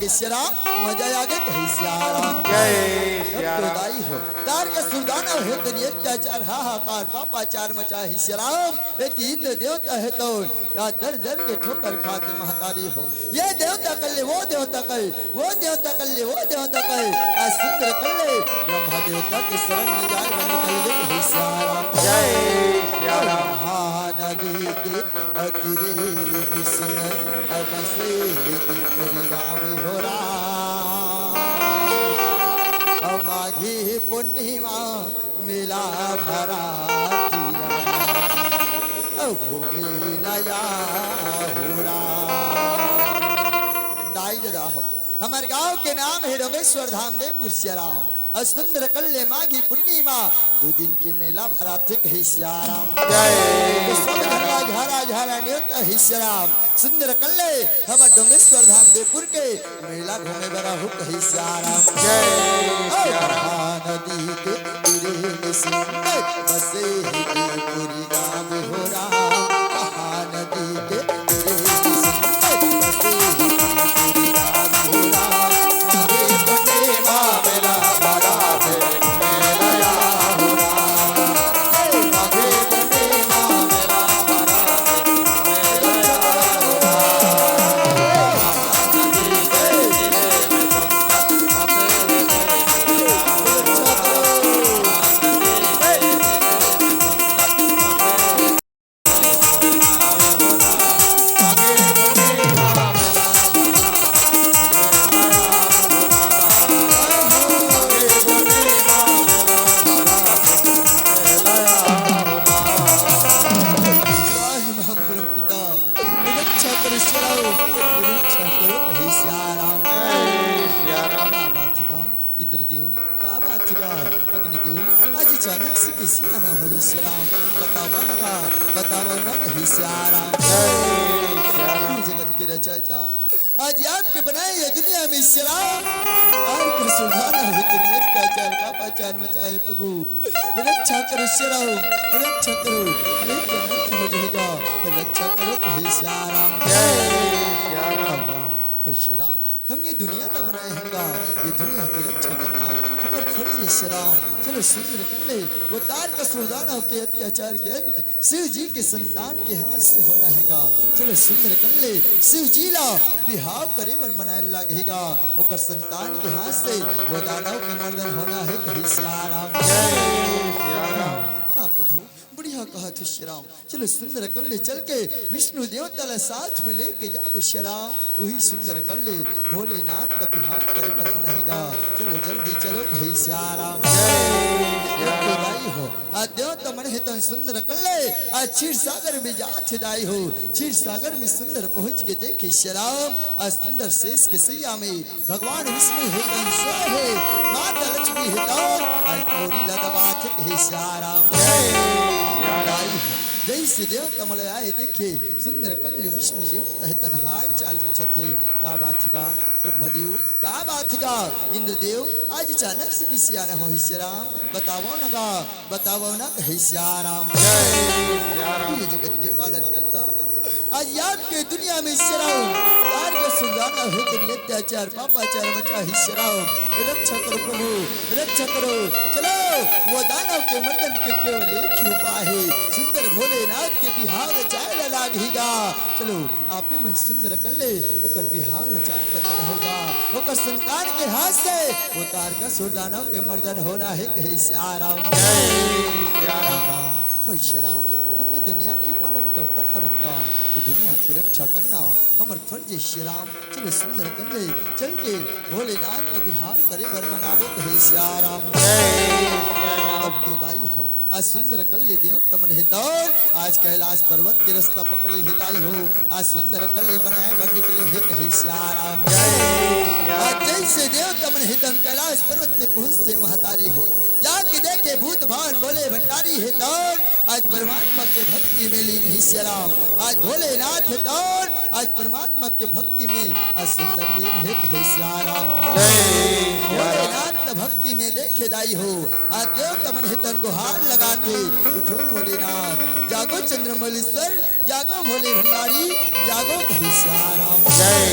सिया राम, मजा आ गे कहे सिया राम। जय सिया राम। दाई हो, तार का सुरदाना हे तेन अत्याचार, हाहाकार, पापाचार मचा हे सिया राम। ए तीन देवता हे तो या दर दर के ठोकर खात महतारी हो। ये देवता कर ले, वो देवता कर, वो देवता कर ले, वो देवता कर। आ सुंदर कर ले, ब्रह्मा देवता के शरण में जाए बन कर ले हे सिया राम। जय सिया राम। महानदी के अतिरेक सुन अब से ही पूरी गाँव हो राम। अब माघी पूर्णिमा मेला भरा तीरा, अब घूमे नया हो राम। दाई ददा हो, हमर गांव के नाम हे डोंगेश्वर धाम देवपुर सिया राम। अउ सुंदर कल्ले माघी पूर्णिमा, दू दिन के मेला भराथे कहे सिया राम। जय। तो सब झन ला झारा झारा नेवता हे सिया राम। सुंदर कल्ले हमर डोंगेश्वर धाम देवपुर के मेला घूमे बर आहू कहे सिया राम। जय सिया राम। नदी के तीरे में सुंदर बसे हे देवपुरी गाँव हो राम। महानदी के हे महान परम पिता, रक्षा करो सिया राम, रक्षा करो हे सिया राम। जय सिया राम। का बात हे का? इंद्रदेव, का बात हे का? अग्निदेव, आज अचानक से कइसे आना हो हे सिया राम? बतावा ना का, बतावा ना हे सिया राम। जय सिया राम। जगत के रचयिता, आज आपके बनाए ये दुनिया में सिया राम, आज का सुधार हो, दुनिया अत्याचार, पापाचार मचा हे प्रभु। रक्षा करो सिया राम, रक्षा करो, ये क्या अर्थ हो जाएगा? रक्षा करो हे सिया राम। जय सिया राम। हे सिया राम, हम ये दुनिया ला बनाए हन गा, ये दुनिया की रक्षा करना हमर फर्ज हे सिया राम। चलो सुंदर कल्ले, वो तार का सुरदाना के अत्याचार के अंत शिव जी के संतान के हाथ से होना हे गा। चलो सुंदर कल्ले, शिव जी ला बिहाव करे बर मनाए लागही गा। ओकर संतान के हाथ से वो दानव के मर्दन होना हे कहे सिया राम। जय सिया राम। हाँ प्रभु, बढ़िया कहा थे सिया राम। चलो सुंदर कल्ले चल के विष्णु देवता ला साथ में लेके जाबो सिया राम। वही सुंदर कल्ले भोलेनाथ ला बिहाव करे बर मनाही गा। चलो जल्दी चलो कहे सिया राम। जय सिया राम। दाई हो, आ देवता मन हे तन सुंदर कल्ले, आ क्षीर सागर में जात हे दाई हो। क्षीर सागर में सुंदर पहुंच के देखे सिया राम, आ सुंदर शेष के सैया में भगवान विष्णु हे तन सोए हे, माता लक्ष्मी हे तन, आ पौरी ला दबात हे कहे सिया राम। जय सिया राम। दाई हो, जैसे देवता मन आए देखे, सुंदर कल्ले विष्णु देवता हे तन हाल चाल पूछत हे, का बात हे का ब्रह्मदेव, का बात हे का इंद्रदेव, आज अचानक से कइसे आना हो हे सिया राम, बतावव ना गा, बतावव ना कहे सिया राम। जय सिया राम। ये जगत के पालन करता, आज आपके दुनिया में सिया राम, तार का सुरदाना हे तेन अत्याचार, पापाचार मचा हे सिया राम, रक्षा करो प्रभु, रक्षा करो। चलो, वो दानव के मर्दन के केवल एक ही उपाय हे, सुंदर भोलेनाथ के बिहाव रचाए ला लागही गा। चलो, आपे मन सुंदर कल्ले ओकर बिहाव रचाए बर होगा। ओकर संतान के हाथ से वो तार का सुरदानव के मर्दन होना हे कहे सिया राम। जय सिया राम। हे सिया राम, हम ये दुनिया के पालन करता हरन गा, ये दुनिया की रक्षा करना हमर फर्ज हे सिया राम। चलो सुंदर कल्ले चल के भोलेनाथ का बिहाव करे बर मनाबो कहे सिया राम। जय सिया राम। अब तो दाई हो, आज सुंदर कल्ले देवता मन हे तन आज कैलाश पर्वत के रास्ता पकड़े हे दाई हो। आज सुंदर कल्ले बनाए बर निकले हे कहे सिया राम। जय सिया राम। आज जैसे देवता मन हे तन कैलाश पर्वत में पहुंचथे महतारी हो, जाके देखे भूत भावन भोले भंडारी हे तन आज परमात्मा के भक्ति में लीन हे सिया राम। आज भोलेनाथ हे तन आज परमात्मा के भक्ति में आज सुंदर लीन हे कहे सिया राम। जय सिया राम। भोलेनाथ भक्ति में देखे दाई हो, आज देवता मन हे तन गुहार लगाथे, उठो भोलेनाथ, जागो चंद्रमौलेश्वर, जागो भोले भंडारी, जागो कहे सिया राम। जय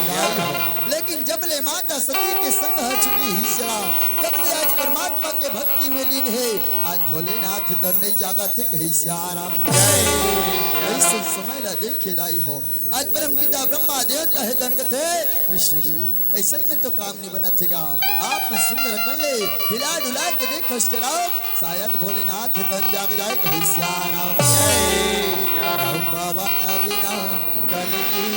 सिया राम। लेकिन जब ले माता सती के संग ह छुटी हे सियाराम, जब ले आज परमात्मा के भक्ति में लीन हे, आज भोलेनाथ तो नहीं जागत हे, कहे सियाराम। जय। अइसन समय ला देखे दाई हो, आज परम पिता ब्रह्मा देव तहे तन कथे, विष्णु देव, अइसन में तो काम नहीं बनत हे गा। आप मन सुंदर अकन ले हिला डुला के देखो सियाराम, शायद भोलेनाथ तन जाग जाए, कहे सियाराम। जय सियाराम। पवन बिना कलगी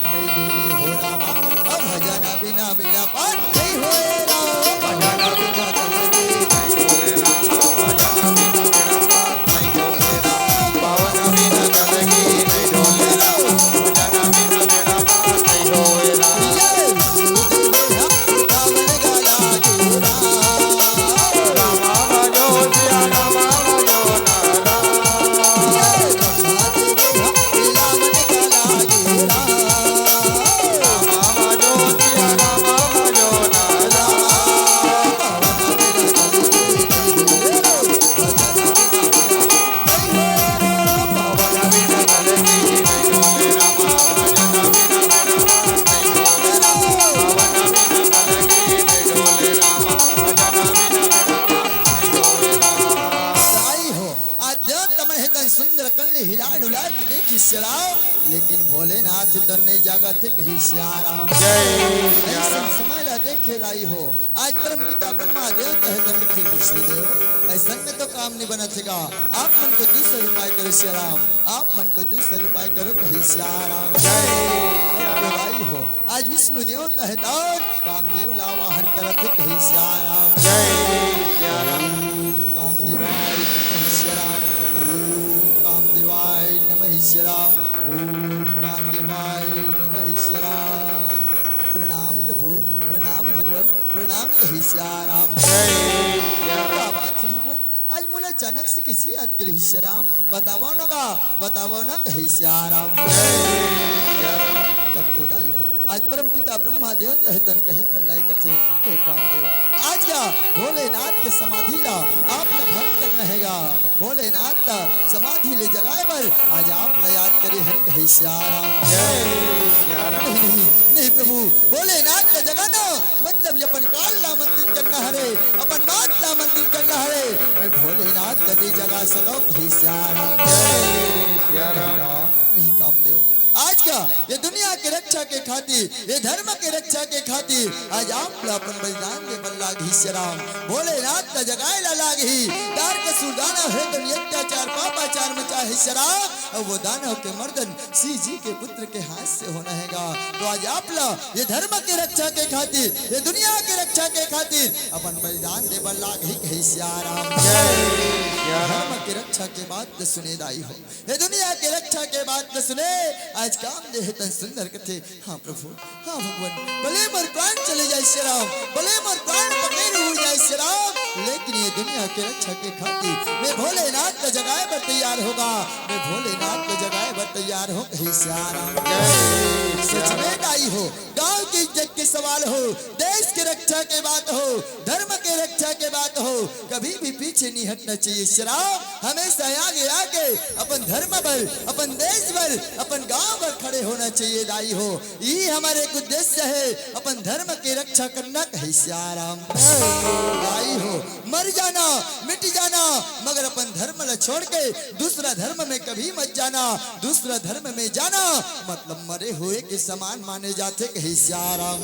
नहीं डोले हो रामा, अब भजन बिना बेड़ा पार नहीं होए राम। भजन बिना कलगी नहीं डोले रामा, भजन बिना बेड़ा पार नहीं होए राम। पवन बिना कलगी नहीं डोले रामा, भजन बिना बेड़ा पार नहीं होए राम। जय। दाई हो, आज देवता मन हे तन सुंदर अकन ले हिला डुला के देखी सियाराम, लेकिन भोलेनाथ तो नहीं जागत हे, कहे सियाराम। जय सियाराम। अइसन समय ला देखे दाई हो, आज परम पिता ब्रह्मा देव तहे तन कथे, विष्णु देव, अइसन में तो काम नहीं बनत हे गा। आप मन कोई दूसर उपाय करो सियाराम, आप मन कोई दूसर उपाय करो, कहे सियाराम। जय सियाराम। दाई हो, आज विष्णु देव तहे तन कामदेव ला वाहन करत हे, कहे सियाराम। जय सियाराम। ओम कामदेवाय नमः सियाराम। ओम कामदेवाय नमः सियाराम। ओम कामदेवाय नमः सियाराम। प्रणाम प्रभु, प्रणाम भगवान, प्रणाम, कहे सियाराम। जय सियाराम। का बात हे भगवान, आज मोला अचानक से कइसे याद करे हे सियाराम? बतावव न गा, बतावव न, कहे सियाराम। जय सियाराम। तब तो दाई हो, आज परम पिता ब्रह्मा देव तहे तन कहे मल्लाई कथे, हे कामदेव, आज का भोलेनाथ के समाधि ला आप ला भंग करना हे गा। भोलेनाथ ला समाधि ले जगाए बर आज आप ला याद करे हन, कहे सियाराम। जय सियाराम। नहीं, नहीं, नहीं प्रभु, भोलेनाथ ला जगाना मतलब ये अपन काल ला आमंत्रित करना हरे, अपन मात ला आमंत्रित करना हरे। मैं भोलेनाथ ला नहीं जगा सकव, कहे सियाराम। जय सियाराम। नहीं कामदेव, आज का ये दुनिया के रक्षा के खातिर, ये धर्म के रक्षा के खातिर आज आप ला अपन बलिदान दे बर लागही सियाराम। भोलेनाथ ला जगाए ला लागही। दार के सुरदाना हे तो अत्याचार पापाचार मचा हे सियाराम। अब वो दानव के मर्दन शिव जी के पुत्र के हाथ से होना हे गा। तो आज आप ला ये धर्म के रक्षा के खातिर, ये दुनिया के रक्षा के खातिर अपन बलिदान दे बर लागही, कहे सियाराम। जय सियाराम। धर्म के रक्षा के बात सुने दाई हो, ये दुनिया के रक्षा के बात सुने। आज कामदेव हे तन सुंदर कथे, हाँ प्रभु, हाँ भगवान, भले मोर प्राण चले जाए सियाराम, भले मोर प्राण पखेरु हो जाए सियाराम, लेकिन ये दुनिया के रक्षा के खातिर मैं भोलेनाथ ला जगाए बर तैयार हों गा, मैं भोलेनाथ ला जगाए बर तैयार हों, कहे सियाराम। जय सच में दाई हो, गांव के इज्जत के सवाल हो, देश के रक्षा के बात हो, धर्म के रक्षा के बात हो, कभी भी पीछे नहीं हटना चाहिए सियाराम। हमेशा आगे आके अपन धर्म बर, अपन देश बर, अपन गांव बर खड़े होना चाहिए दाई हो। यही हमारा एक उद्देश्य हे, अपन धर्म के रक्षा करना, कहे सियाराम। दाई हो, मर जाना, मिट जाना, मगर अपन धर्म ला छोड़ के दूसरा धर्म में कभी मत जाना। दूसरा धर्म में जाना मतलब मरे हुए के समान माने जाथे, कहे सियाराम।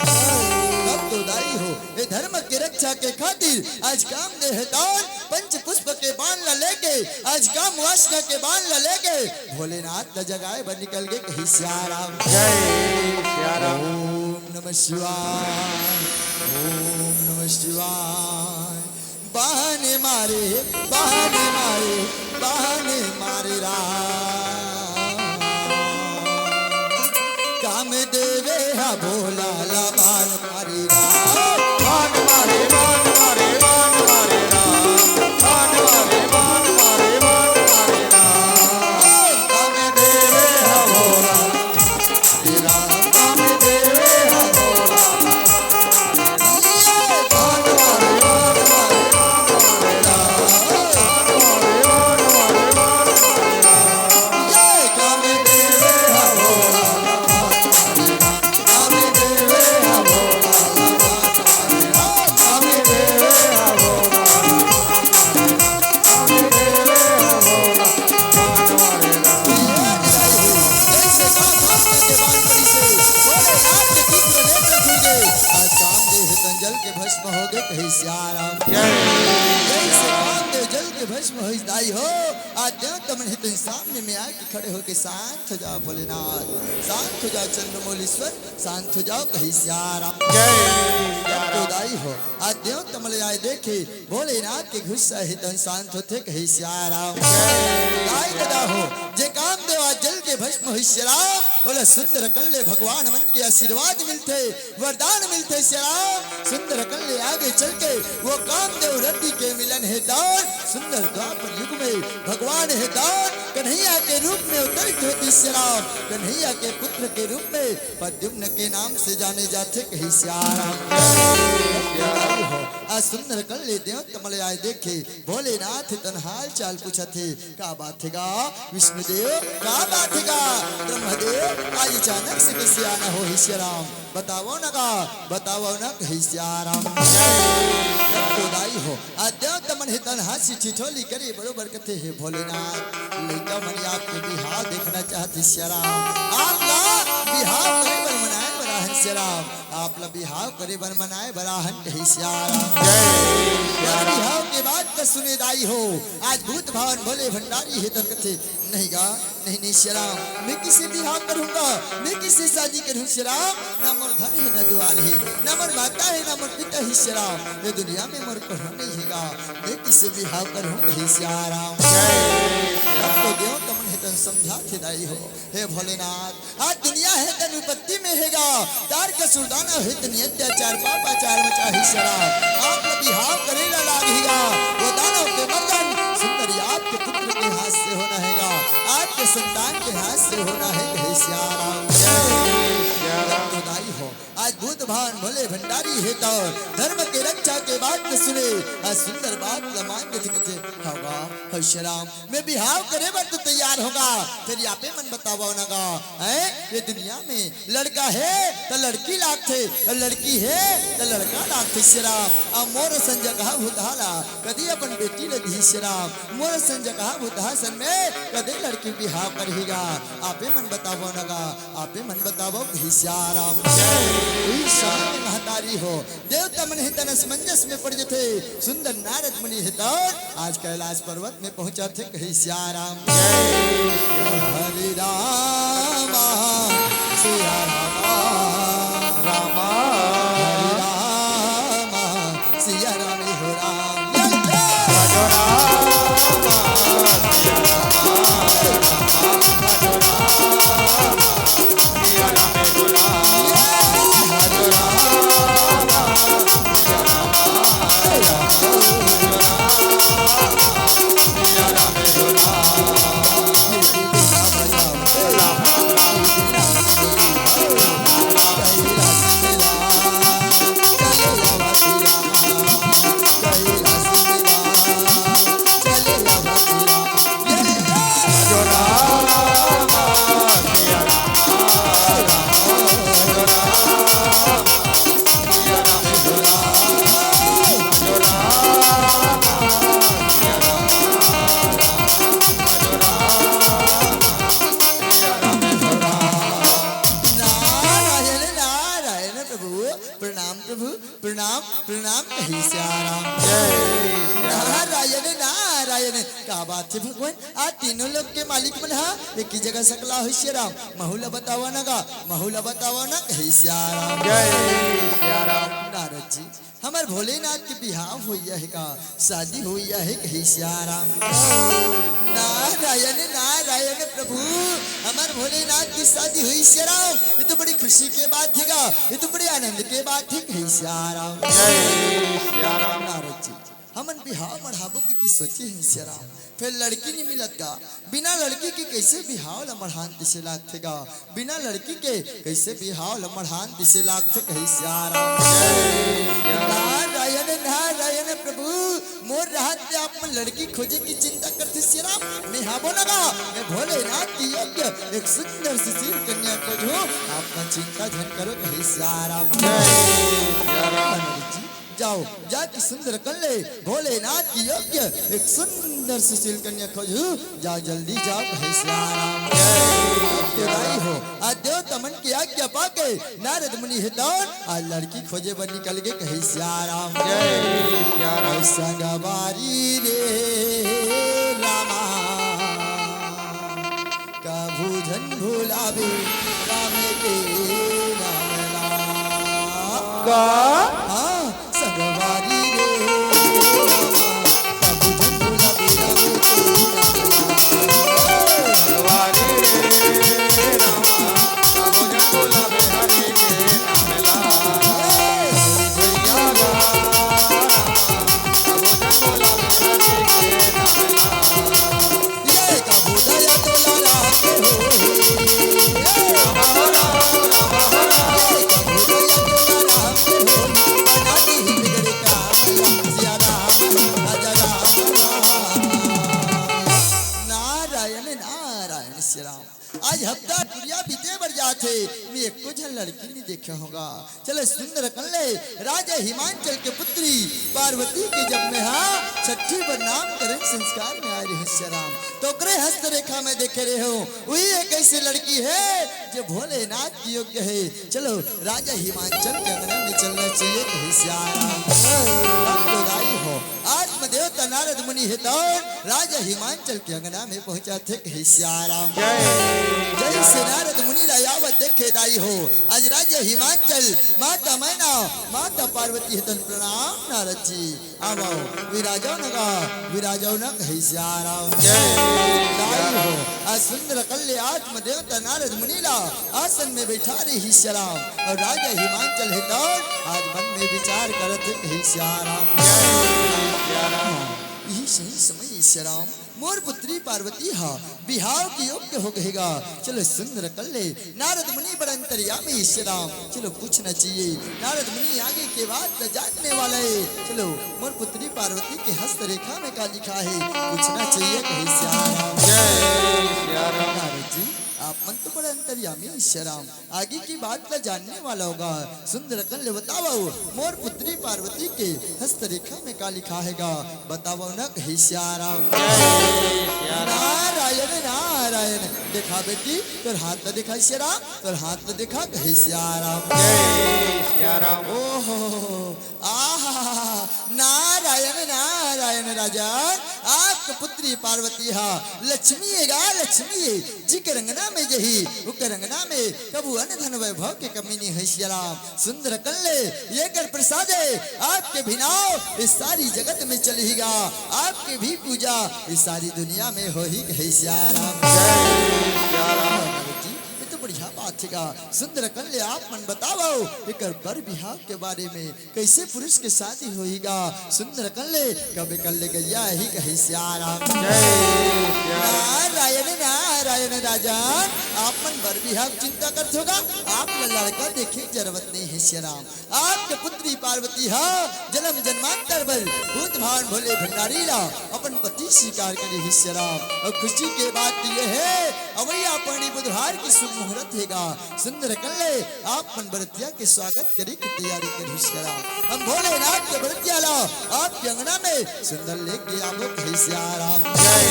तब तो दाई हो, ये धर्म के रक्षा के खातिर आज कामदेव हे तन पंच पुष्प के बाण ला लेके, आज काम वासना के बाण ला लेके भोलेनाथ ला जगाए बर निकल गे, कहे सियाराम। जय सियाराम। ओम नमः शिवाय, ओम नमः शिवाय। बाण मारे, बाण मारे, बाण मारे राम। कामदेव हा भोला ला बाण मारे राम। बाण मारे, बाण मारे, बाण मारे राम। बाण मारे, बाण मारे, बाण मारे राम। कामदेव हा भोला कहोगे कहे सिया राम। जय। जैसे कामदेव जल के भस्म होइस दाई हो, आज देवता मन हे तो सामने में आके खड़े होके शांत हो जाओ भोलेनाथ, शांत हो जाओ चंद्रमौलीश्वर, शांत हो जाओ कहे सिया राम। जय सिया राम। तो दाई हो, आज देवता मन आए देखे, भोलेनाथ के गुस्सा हे तो शांत होथे कहे सिया राम। जय। दाई ददा हो, जे कामदेव आज जल के भस्म होइस सिया राम, ओला सुंदर कल्ले भगवान मन के आशीर्वाद मिलथे, वरदान मिलथे सिया राम। सुंदर कल्ले आगे चल के वो कामदेव रति के मिलन हे दौर, सुंदर द्वापर युग में भगवान हे दौर, कन्हैया के रूप में अवतरित होथे सिया राम, कन्हैया के पुत्र के रूप में प्रद्युम्न के नाम से जाने जाथे कहे सिया राम। आ सुंदर कल्ले देवता मन आए देखे, भोलेनाथ तन हाल चाल पूछथे, का बात हे गा विष्णुदेव, का बात हे गा ब्रह्मदेव, आज अचानक से कइसे आना होइस सिया राम, बतावव ना गा, बतावव ना कहे सिया राम। तो दाई हो, आज देवता मन हे तन हांसी ठिठोली करे बरोबर कथे, हे भोलेनाथ, लइका मन आपके बिहाव देखना चाहथे सिया राम, आप ला बिहाव करे बर मनाए बर आहन सिया राम, आप ला बिहाव करे बर मनाए बर आहन कहे सिया राम। जय सिया राम। बिहाव के बात त सुने दाई हो, आज भूत भावन भोले भंडारी हे त कथे, नहीं गा, नहीं, नहीं सिया राम, मैं किसे बिहाव करहूं गा, मैं किसे शादी करहूं सिया राम, ना मोर घर हे, ना दुआर हे, ना मोर माता हे, ना मोर पिता हे सिया राम, ये दुनिया में मोर कोनो नहीं हे गा, मैं किसे बिहाव करहूं कहे सिया राम। जय सिया राम। तो देवता मन हे तन समझाथे दाई हो, हे भोलेनाथ, आज दुनिया हे तन विपत्ति में हे गा, तारकासुर दानव हे तन अत्याचार पापाचार मचाही सिया राम, आप ला बिहाव करे ला लागही गा, वो दानव के मर्दन सुंदरी आपके पुत्र के हाथ से होना हे गा, आपके संतान के हाथ से होना हे कहे सिया राम। जय सिया राम। तो दाई हो, आज भूत भावन भोले भंडारी हे त धर्म के रक्षा के बात ल सुने, आज सुंदर बात ल मान के कथे, हव गा, हव सिया राम, मैं बिहाव करे बर तो तैयार हंव गा, फेर आपे मन बतावव ना गा, हैं? ये दुनिया में लड़का हे त लड़की लागथे, अउ लड़की हे त लड़का लागथे सिया राम। अउ मोर असन जगहा भूतहा ला कदी अपन बेटी ल दिही सिया राम, मोर असन जगहा भूतहा सन में कदी लड़की बिहाव करही गा, आपे मन बतावव ना गा, आपे मन बतावव कहे सिया राम। जय। उही समय महतारी हो, देवता मन हे तन असमंजस में पड़ जथे। सुंदर नारद मुनि हे त आज कैलाश पर्वत में पहुंचथे कहे सिया राम। जय। हरे राम सिया राम। राम। हरे राम सिया राम हो राम। जय। नारायण, नारायण प्रभु, प्रणाम प्रभु, प्रणाम, प्रणाम कहे सिया राम। जय सिया राम। नारायण, नारायण, का बात हे भगवान, आज तीनों लोक के मालिक मन हा एक ही जगह सकला होइस सिया राम, महू ला बतावा ना गा, महू ला बतावा ना कहे सिया राम। जय सिया राम। नारद जी, हमर भोलेनाथ के बिहाव होइया हे का, शादी होइया हे कहे सिया राम। नारायण, नारायण प्रभु, हमर भोलेनाथ के शादी होइस सिया राम, ये तो बड़ी खुशी के बात हे गा, ये तो बड़े आनंद के बात हे कहे सिया राम। जय सिया राम। नारद जी, हमन बिहाव मढ़ाबो के, के सोचे हन सिया राम, फेर लड़की नइ मिलत गा, बिना लड़की के कइसे बिहाव ल मढ़ान तइसे लागथे गा, बिना लड़की के कइसे बिहाव ल मढ़ान तइसे लागथे कहे सिया राम। जय सिया राम। नारायण, नारायण प्रभु, मोर रहत ले आप मन लड़की खोजे के चिंता करथे सिया राम, मैं हाबो ना गा, मैं भोलेनाथ के योग्य एक सुंदर सुशील कन्या खोजहूं, आप मन चिंता झन करो कहे सिया राम। जय सिया राम। नारद जी, जाओ, जाके सुंदर कन ले भोलेनाथ के योग्य एक सुंदर सुशील कन्या खोजहू। जाओ, जल्दी जाओ, कहे सिया राम। जय सिया राम। हो, आ देवता मन के आज्ञा पाके नारद मुनि हे तौन आ लड़की खोजे बर निकल गे, कहे सिया राम। जय सिया राम। संगवारी रे रामा, कभू झन भुलाबे राम के नाम ला। का? हाँ, संगवारी रे रामा, कभू झन भुलाबे राम के नाम ला। संगवारी रे रामा, कभू झन भुलाबे हरि के नाम ला। ए, भैया गा। नारायण, नारायण, श्री राम। आज हफ्ता कुरिया बीते बर जात हे, मैं एको झन लड़की नहीं देखे होगा। चले सुंदर कन ले राजा हिमांचल के पुत्री पार्वती के जब में हा छठी बर नामकरण संस्कार में आए रहे सिया राम, तो ओकरे हस्तरेखा में देखे रहे हो, वही एक ऐसी लड़की है जो भोलेनाथ की योग्य है। चलो राजा हिमांचल के अंगना में चलना चाहिए, कहे सिया राम। भक्त दाई हो, आत्म देवता नारद मुनि हे तौन राजा हिमांचल के अंगना में पहुंचा थे, कहे सिया राम। जय। जय से नारद मुनि ला आवत देखे दाई हो, आज राजा हिमांचल, माता मैना, माता पार्वती हे तौन प्रणाम नारद जी। आवो, विराजो न गा, विराजो न, कहे सिया राम। जय। दाई हो, आज सुंदर कन ले आत्म देवता नारद मुनि ला आसन में बैठा रहे सिया राम, और राजा हिमांचल हे तौन आज मन में विचार करत हे, कहे सिया राम। जय सिया राम। यही सही समय सिया राम, मोर पुत्री पार्वती हा बिहाव के योग्य हो गहेगा। चलो सुंदर कन ले नारद मुनि बड़ अंतर्यामी सिया राम, चलो पूछना चाहिए। नारद मुनि आगे के बात ल जानने वाला है। चलो मोर पुत्री पार्वती के हस्तरेखा में का लिखा है, पूछना चाहिए, कहे सिया राम। जय सिया राम। नारद जी, आप मन तो बड़ अंतर्यामी सिया राम, आगे की बात ला जानने वाला होगा। सुंदर कन ले बतावो, मोर पुत्री पार्वती के हस्तरेखा में का लिखा हैगा, बतावो न, कहे सिया राम। जय सिया राम। नारायण, नारायण। देखा बेटी, तोर हाथ ला देखा सिया राम, तोर हाथ ला देखा, कहे सिया राम। जय सिया राम। ओहो, आहा, नारायण, नारायण राजन, आपके पुत्री पार्वती हा लक्ष्मी हे गा, लक्ष्मी हे। जिकर अंगना में जही, उकर अंगना में कभू अन्न धन वैभव के कमी नहीं है सिया राम। सुंदर कन ले, ये कर प्रसाद है, आपके भी नाव इस सारी जगत में चलही गा, आपके भी पूजा इस सारी दुनिया में होही, कहे सिया राम। जय सिया राम। जी, ये तो बढ़िया बात है गा। सुंदर कन ले, आप मन बतावो, एकर बर बिहाव के बारे में, कैसे पुरुष के शादी होही गा। सुंदर कन ले, कबे कन ले गैया ही, कहे सिया राम। जय सिया राम। नारायण, नारायण राजन, आप मन बर बिहाव चिंता करत होगा, आप ला लड़का देखे जरूरत नहीं है सिया राम। आपके पुत्री पार्वती हा जन्म जन्मांतर बर भूत भावन भोले भंडारी ला अपन पति स्वीकार करे ही सिया राम। और खुशी के बात ये है, अवैया पानी बुधवार की शुभ मुहूर्त हैगा। सुंदर कन ले, आप मन बरतिया के स्वागत करे की तैयारी करी सिया राम। हम भोलेनाथ के बरतिया ला आपके अंगना में सुंदर लेके आबो, कहे सिया राम। जय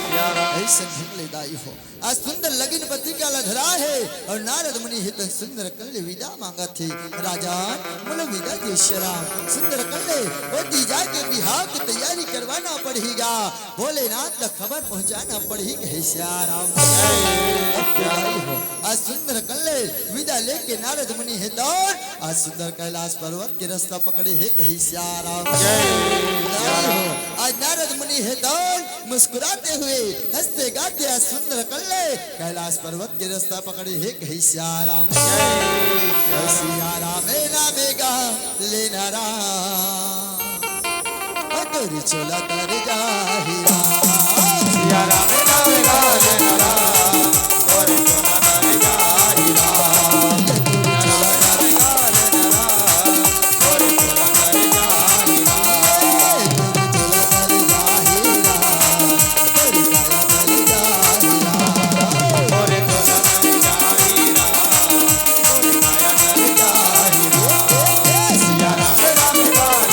सिया राम। ऐसे ढंग ले दाई हो। आज सुंदर लगिन पत्रिका ला धरा है और नारद मुनि हे तौन सुंदर कन ले विदा मांगत हे। राजन, मोला विदा दे सिया राम। सुंदर कन ले, ओती जाके बिहाव की तैयारी करवाना पड़ही गा। भोलेनाथ ला खबर पहुंचाना पड़ही, कहे सिया राम। जय सिया राम। आज सुंदर कन ले विदा लेके नारद मुनि हे तौन आज सुंदर कैलाश पर्वत के रास्ता पकड़े हे, कहे सिया राम। जय सिया राम। आज नारद मुनि हे तौन मुस्कुराते हुए, हंसते गाते आज सुंदर कन ले कैलाश पर्वत के रास्ता पकड़े हे, कहे सिया राम। जय सिया राम। सिया राम हे नामे गा लेना राम। ओ तोरी चोला तर जाही राम। सिया राम नाम गावे ना राम, तोरी चोला तर जाही राम। सिया राम नाम गावे ना राम, तोरी चोला तर जाही राम। ए, तोरी चोला तर जाही राम। तोरी काया तर जाही राम। तोरी चोला तर जाही राम। तोरी काया तर जाही राम। ए, ए, सिया राम नाम गावे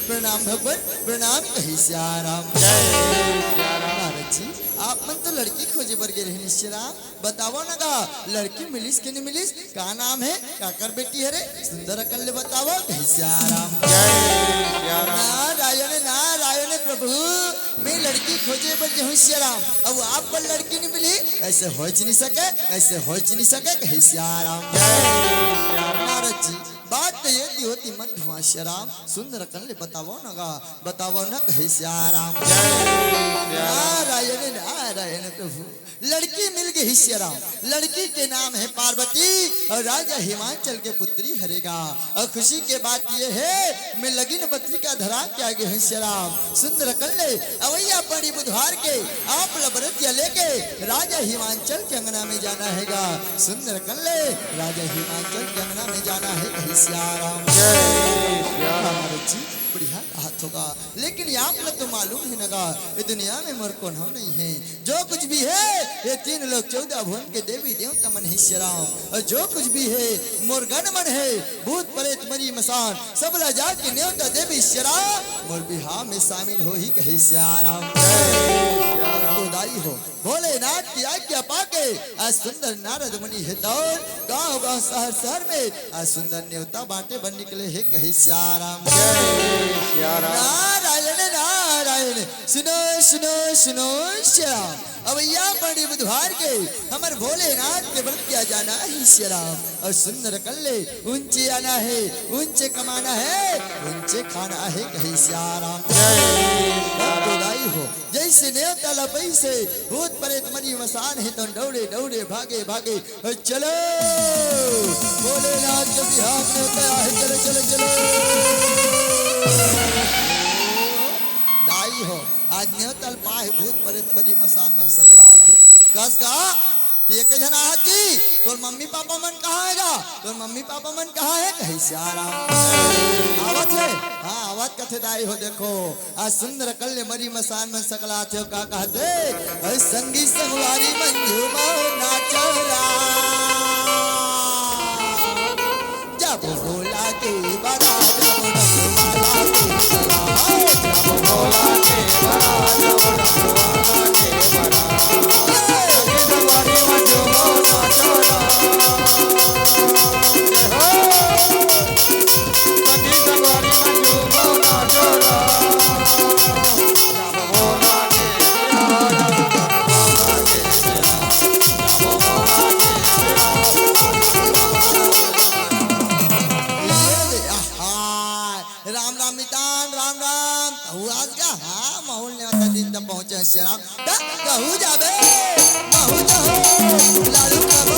प्रणाम भगवान, प्रणाम कहे सिया राम। जय सिया राम। नारद जी, आप मन तो लड़की खोजे बर गे रहे सिया राम, बतावव न गा, लड़की मिलिस के नहीं मिलिस? का नाम हे, काकर बेटी हरे, सुंदर अकन ले बतावव कहे सिया राम। जय सिया राम। नारायण, नारायण प्रभु, मैं लड़की खोजे बर गे हूँ सिया राम, अउ आप बर लड़की नहीं मिली, ऐसे होच नहीं सके, ऐसे होच नहीं सके कहे सिया राम। जय सिया राम। नारद जी, बात तो ये दी होती मत घुमा सिया राम, सुंदर अकन ले बतावव न गा, बतावव न कहे सिया राम। जय सिया राम। नारायण, नारायण प्रभु, लड़की मिल गई सिया राम, लड़की के नाम है पार्वती अउ राजा हिमांचल के पुत्री हरे गा। अउ खुशी के बात ये हे, मैं लगिन पत्रिका धरा के आगे हूँ सिया राम। सुंदर अकन ले अवइया पड़ी बुधवार के आप ल बरतिया लेके राजा हिमांचल के अंगना में जाना हे गा। सुंदर अकन ले राजा हिमांचल के अंगना में जाना हे कहे सिया राम। जय सिया राम। नारद जी, बढ़िया कहत हो गा, लेकिन आप ल तो मालूम हे न गा, ये दुनिया में मोर कोनो नहीं हे। जो कुछ भी हे, ये तीन लोक चौदह भुवन के देवी देवता मन हे सिया राम। अउ जो कुछ भी हे, मोर गण मन हे, भूत प्रेत मरी मसान, सब ला जाके नेवता देबे सिया राम, मोर बिहाव में शामिल होही कहे सिया राम। जय सिया राम। तो दाई हो, भोलेनाथ की आज्ञा पाके आज सुंदर नारद मुनि हे तौर गांव गांव शहर शहर में आज सुंदर नेवता बांटे बर निकले हे कहे सिया राम। जय सिया राम। नारायण, नारायण, सुनो, सुनो, सुनो सिया राम। अवइया पड़ी बुधवार के हमर भोलेनाथ के बरतिया जाना हे सिया राम। अउ सुंदर अकन ले उंचे आना हे, उंचे कमाना हे, उंचे खाना हे कहे सिया राम। जय सिया राम। तो दाई हो, जइसे नेवता ला पइसे भूत प्रेत मरी मसान हे तो दौड़े दौड़े भागे भागे, "हे चलो, भोलेनाथ के बिहाव में नेवता हे, चलो, चलो, चलो।" दाई हो, आज नेवता ल पाहे भूत प्रेत मरी मसान मन सकला आथे। कस गा, ते एक झन आहत जी, तोर मम्मी पापा मन कहाँ हे गा? तोर मम्मी पापा मन कहाँ हे? कहे सिया राम। आवत हे? हाँ, आवत कथे दाई हो, देखो। आज सुंदर अकन ले मरी मसान मन सकला आथे, का कहथे? "अरे संगी संगवारी मन झूमो नाचो राम। जब भोला के बरात, जब भोला के बरात, जब भोला के बरात, जब भोला के बरात। संगी संगवारी मन झूमो नाचो राम। जय हो।" राम राम मितान, राम राम। तहु आज का, हाँ, महूँ ल नेवता दिन त पहुँचे हस राम। त कहूँ जाबे, महूँ जाहूँ, लाडू खाबो,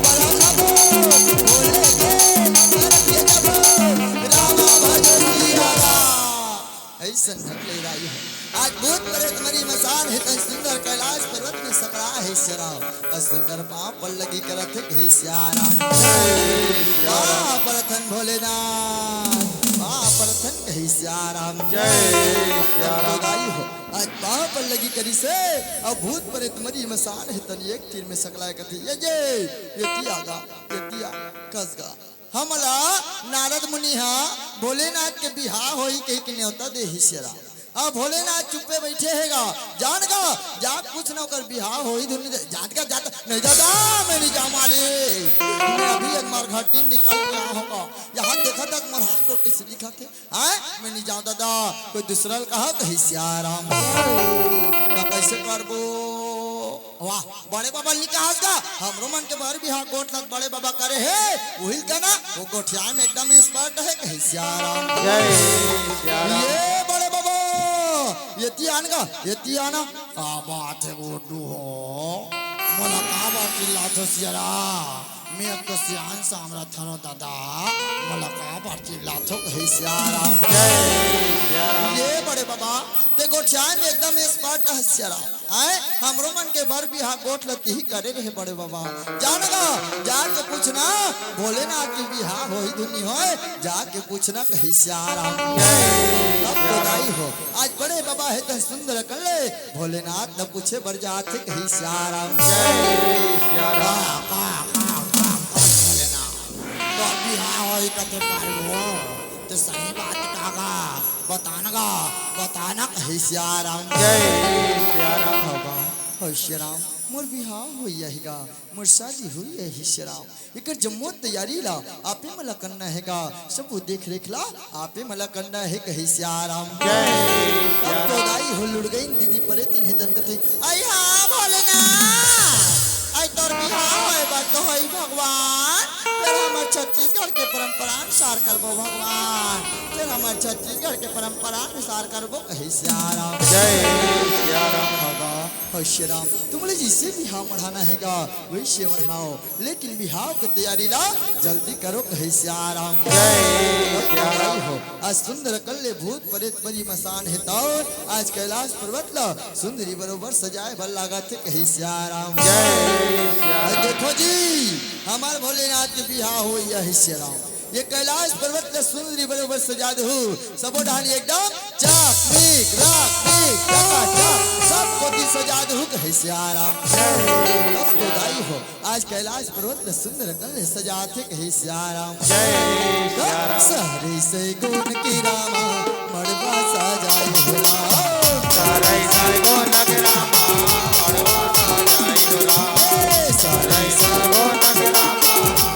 बड़ा खाबो, बोले के, अरतिया जाबो, रामा भजो सिया राम। अइसन ढंग ले राई हे। आज भूत प्रेत मरी मसान हे, तन सुंदर कैलाश पर्वत में सकला हे सिया राम। अउ सुंदर पाँव पल्लगी करत हे, कहे सिया राम। पाँव परथन भोलेनाथ, पाँव परथन कहे सिया राम। जय सिया राम। तो दाई हो, आज पाँव पल्लगी करिस हे, अउ भूत प्रेत मरी मसान हे, तन एक तीर में सकला हे कथे, "ये जे, ये तिया गा, ये तिया, कस गा।" हमला नारद मुनि हा भोलेनाथ के बिहाव होही कहिके नेवता दे हे सिया राम। अब भोलेनाथ चुप्पे बइठे हे गा, जान गा, जा पूछ ना ओकर बिहाव होही धुन नहीं दे, जात का जात, "नहीं दादा, मैं नहीं जाऊँ मालिक, मैं अभी एक मरघट दिन निकल के आया हूँ गा, यहाँ देखा तक मोर हाथ गोड़ कइसे दिखत हे, हैं? मैं नहीं जाऊँ दादा, कोई दूसरा ल कहा," कहे सिया राम। त कइसे करबो? वाह, बड़े बाबा ल नइ कहस गा, हमरो मन के बर बिहाव गोठ ल त बड़े बाबा करे हे, उही ल कहे ना, वो गोठियाय में एकदम expert हे, कहे सिया राम। जय सिया राम। ये बड़े बाबा, एती आन गा, एती आना। का बात हे गुड्डू हो? मोला का बर चिल्लाथो सिया राम? मैं तो सियान सामरथ हरों दादा, मोला का बर चिल्लाथो, कहे सिया राम। जय सिया राम। ये बड़े बाबा, ते गोठियाय में एकदम expert हस सिया राम। आय, हमरो मन के बर बिहाव गोठ ल तिही करे रहे बड़े बाबा। जान गा, जाके पूछना, भोलेनाथ के बिहाव होही धुन नइ होय, जाके पूछना, कहे सिया राम। जय तब तो दाई हो, आज बड़े बाबा हे तन सुंदर अकन ले, भोलेनाथ ल पूछे बर जात हे, कहे सिया राम। जय सिया राम। का, का, का, का, का, भोलेनाथ, तोर बिहाव होही कथे पारबो? तो सही बात का गा, बताना गा, बताना कहे सियाराम। जय सियाराम। हवा, हो सियाराम, मोर बिहाव होई जाही गा, मोर शादी होई जाही सियाराम। एकर जम्मो तैयारी ला आपे मन ला करना हे गा, सबो देख रेख ला आपे मन ला करना हे कहे सियाराम। जय अब तो सियाराम। दाई हो लुढ़ गईन दीदी परे तीन हे तन कथे, आई हाँ भोलेनाथ, आई तोर बिहाव होय बर तो होई भगवान, फेर हमर छत्तीसगढ़ के परंपरा अनुसार करबो भगवान, फेर हमर छत्तीसगढ़ के परंपरा अनुसार करबो कहे सियाराम। जय सियाराम। हवा, हो सियाराम, तुमला जइसे बिहाव मढ़ाना हे गा, वइसे मढ़ाव, लेकिन बिहाव के तैयारी ला जल्दी करो कहे सियाराम। जय सियाराम। हो, आज सुंदर कल्ले भूत परेत मरी मसान हे तौर, आज कैलाश पर्वत ला सुंदरी बरोबर सजाए बर लागत हे कहे सियाराम। जय सियाराम। आज देखो जी, हमार भोलेनाथ के बिहाव होई जाही सियाराम। ये कैलाश पर्वत ला सुंदरी बरोबर सजा देहू, सबो डहान एकदम चकमिक, रकमिक, चकाचक, सब कोती सजा देहू कहे सियाराम। अब तो दाई हो, आज कैलाश पर्वत ला सुंदर कल्ले सजाथे कहे सियाराम। जय सियाराम। सारे सैगुन के रामा, मड़वा सजाए हो राम। सारे सैगुन के रामा, मड़वा सजाए हो राम। ए, सारे सैगुन के रामा,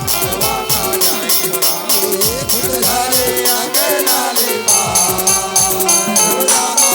मड़वा सजाए हो राम। ए, फुलझड़ी अंगना लिपा, हो रामा।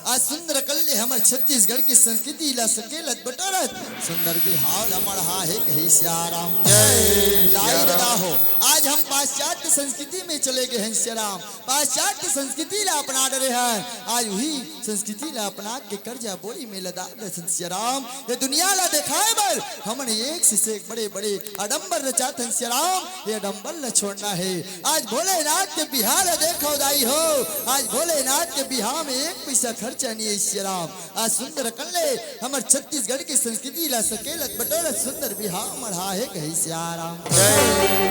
आज सुंदर कल्ले हमर छत्तीसगढ़ के संस्कृति ला सकेलत बटोरत सुंदर बिहाव ला मढ़ा हे कहे सियाराम। जय दाई सियाराम। दादा हो, आज हम पाश्चात्य संस्कृति में चले गए हन सियाराम, पाश्चात्य संस्कृति ला अपना डरे हन। आज उही संस्कृति ला अपना के कर्जा बोरी में लदा देथन सियाराम। ये दुनिया ला देखाए बर हमन एक से एक बड़े बड़े आडंबर रचाथन सियाराम। ये आडंबर ला छोड़ना हे। आज भोलेनाथ के बिहाव ला देखो दाई हो, आज भोलेनाथ के बिहाव में एक पैसा खर्चा नहीं हे सियाराम। आज सुंदर कल्ले हमर छत्तीसगढ़ के संस्कृति ला सकेलत बटोरत सुंदर बिहाव मढ़ा हे कहे सियाराम। जय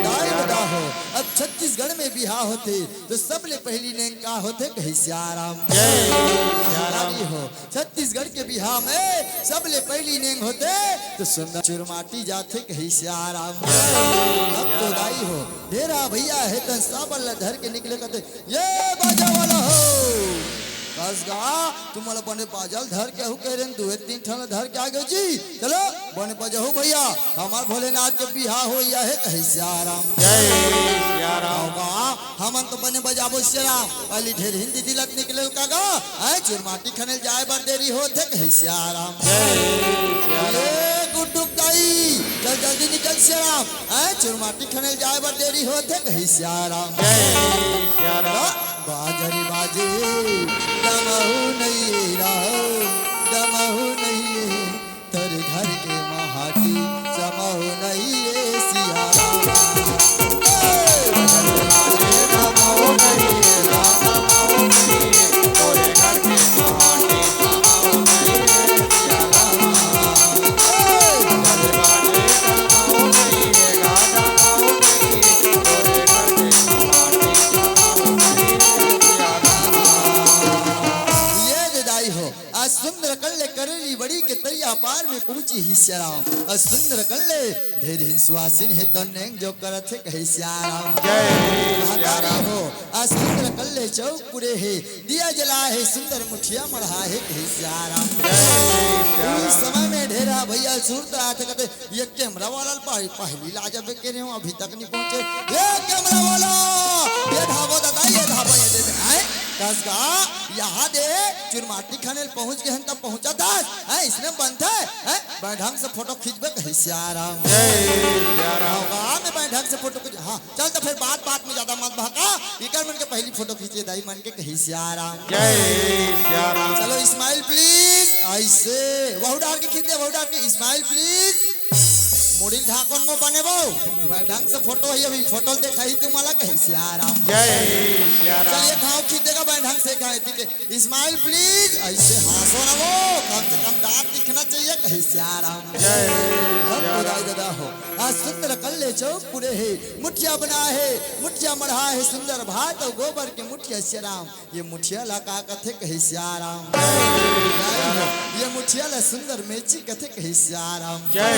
दाई दादा हो, अब छत्तीसगढ़ में बिहाव होथे तो सबले पहली नेंग का होथे कहे सियाराम। जय सियाराम। दाई हो, छत्तीसगढ़ के बिहाव में सबले पहली नेंग होथे तो सुंदर चुरमाटी जाथे कहे सियाराम। अब तो दाई हो, ढेरा भैया हे तन साबर ला धर के निकले कथे, ये बाजा वाला हो। कस गा, तुमला बने बाजा ल धर के आहू कहे रेन, दुए तीन ठन ल धर के आ गयो जी। चलो, बने बजाहू भैया, हमार भोलेनाथ के बिहाव होई जाही कहे सियाराम। जय सियाराम। बाबा, हमन तो बने बजाबो सियाराम, पहली ढेर हिंदी दिलत निकले का गा, ऐ चुरमाटी खनेल जाए बर देरी होथे कहे सियाराम। जय सियाराम। ए गुड्डू दाई, चल जल्दी निकल सियाराम, ऐ चुरमाटी खनेल जाए बर देरी होथे कहे सियाराम। जय सियाराम। बाजरी बाजे, दमहू नइये राम, दमहू नइये, तोर घर के माटी, समहू नइये सियाराम। ये दे दाई हो, आज सुंदर कल्ले करेली बड़ी के तरिया पार में पहुंची ही सियाराम। आज सुंदर कल्ले ढेर ही सुवासिन हे तो नेंग जो करत हे कहे सियाराम। जय सियाराम। हो, आज सुंदर कल्ले चौक पुरे हे, दिया जला हे, सुंदर मुठिया मढ़ा हे कहे सियाराम। जय सियाराम। उही समय में ढेरा भैया सुरता आथे कथे, ये कैमरा वाला ल पह-, पहली ला जबे के रहे हो, अभी तक नहीं पहुंचे। ये कैमरा वाला, ये धाबो दादा, ये धाबो, ये दे दे। आए, कस गा, यहाँ दे, चुरमाटी खाने ल पहुँच गए हन, तब पहुँचा दास, हैं, इसने बनता है, हैं, बैठंग से फोटो खींचबे कहे सियाराम। जय सियाराम। गाँव में बैठंग से फोटो खींच, हाँ, चल तो फिर बात बात में ज्यादा मत बहका, इकर मन के पहली फोटो खींचे दाई मन के कहे सियाराम। जय सियाराम। चलो smile please, ऐसे, वहू डार के खींच दे, वहू डार के, smile please। मुड़ी ढाकोन में बने बो, बैठंग से फोटो ही, अभी फोटो देखा ही तुम्हारा कहे सियाराम। जय सियाराम। चलिए, घाव खींच देगा बैठंग से, कहे ठीक है, smile please, ऐसे हंसो ना वो, कम से कम दांत दिखना चाहिए कहे सियाराम। जय हम खुदाई दादा हो, आज सुंदर कल्ले चौक पूरे है, मुठिया बना है, मुठिया मढ़ा है, सुंदर भात और गोबर के मुठिया सियाराम। ये मुठिया ला का कथे कहे सियाराम। ये मुठिया ला सुंदर मेची कथे कहे सियाराम। जय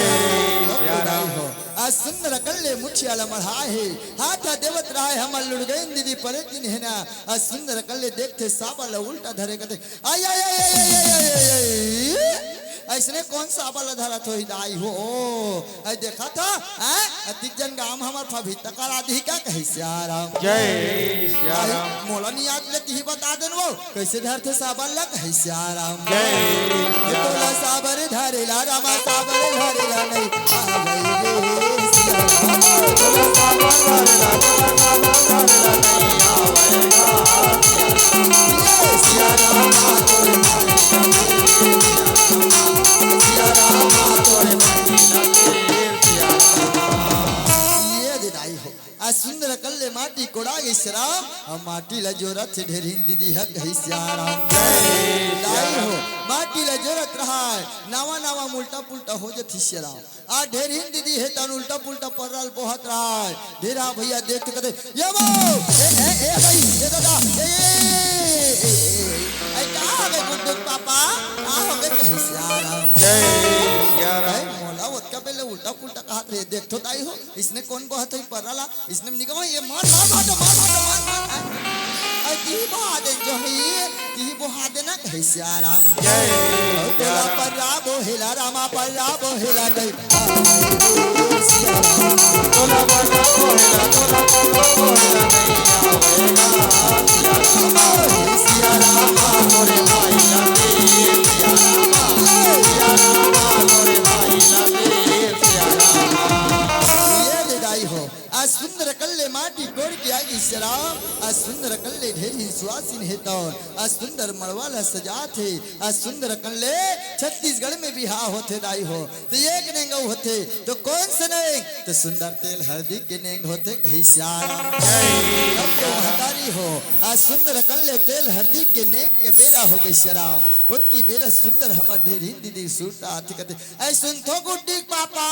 हो, खुदाई हो, आज सुंदर कल्ले मुठिया ला मढ़ा है, हाथा देवत रहा है, हमर लुड़गैन दीदी परे दिन है ना, आज सुंदर कल्ले देखथे साबा ला उल्टा धरे कथे, आई, आई, आई, आई, आई, आई, आई, आई, आई। ऐसने कौन साबा ला धरत होही दाई हो? ऐ देखा था, हैं? अतिक जन गाम हमर फभित्ता करा दिही का कहे सियाराम। जय सियाराम। मोला नियाद ले तिही बता देन वो, कैसे धरथे साबा ला कहे सियाराम। जय तोला साबर धरेला रामा साबर धरेला नहीं आ गई रे सियाराम। तोला साबर धरेला, तोला साबर धरेला नहीं आ गई रे सियाराम। ये सियाराम तोरे सियाराम। ये दे दाई हो। आ सुंदर कल्ले माटी कोड़ा गई सियाराम, आ माटी ला जोरत हे ढेरहिन दीदी ह कहे सियाराम। दाई हो, माटी ला जोरत रहा है, नावा नावा उल्टा पुल्टा हो जथे सियाराम। आ ढेरहिन दीदी हे तन उल्टा पुल्टा पर्रा ल बोहत रहा है। ढेरा भैया देख के कहते, ये बो, ए, ए, ए भाई, ये दादा, ए, ए, ए, ए, ए, ए, का हो गए गुड्डू पापा? का हो गए कहे सियाराम। जय सियाराम। ए, मोला ओतका बेले उल्टा पुल्टा कहत रहे, देख तो दाई हो, इसने कौन बोहत है पर्रा ला? इसने निकमा ये मार, मार, मार, मार, मार, मार, मार, मार। अरे की बहा दे जो है ये, की बहा देना कहे सियाराम। जय तोला पर्रा बोहेला रामा पर्रा बोहेला नहीं। तोला बड़ा बोला, तोला बड़ा बोला नहीं आवेगा। सियाराम तोरे भाई ला दे, सियाराम तोरे भाई ला दे, सियाराम। ये दे दाई हो। आ सुंदर कल्ले माटी कोड़ के आगी सियाराम, आ सुंदर कल्ले ढेरहिन सुवासिन हे तौर, आ सुंदर मड़वा ला सजात हे, आ सुंदर कल्ले छत्तीसगढ़ में बिहाव होथे दाई हो। तो एक नेंग अउ होथे, तो कौन से नेंग? तो सुंदर तेल हरदी के नेंग होथे कहे सियाराम। अब तो महतारी हो, आ सुंदर कल्ले तेल हरदी के नेंग के बेरा हो गई सियाराम। ओतकी बेरा सुंदर हमर ढेरहिन दीदी सुरता आथे कथे, ऐ सुनथो गुड्डी के पापा।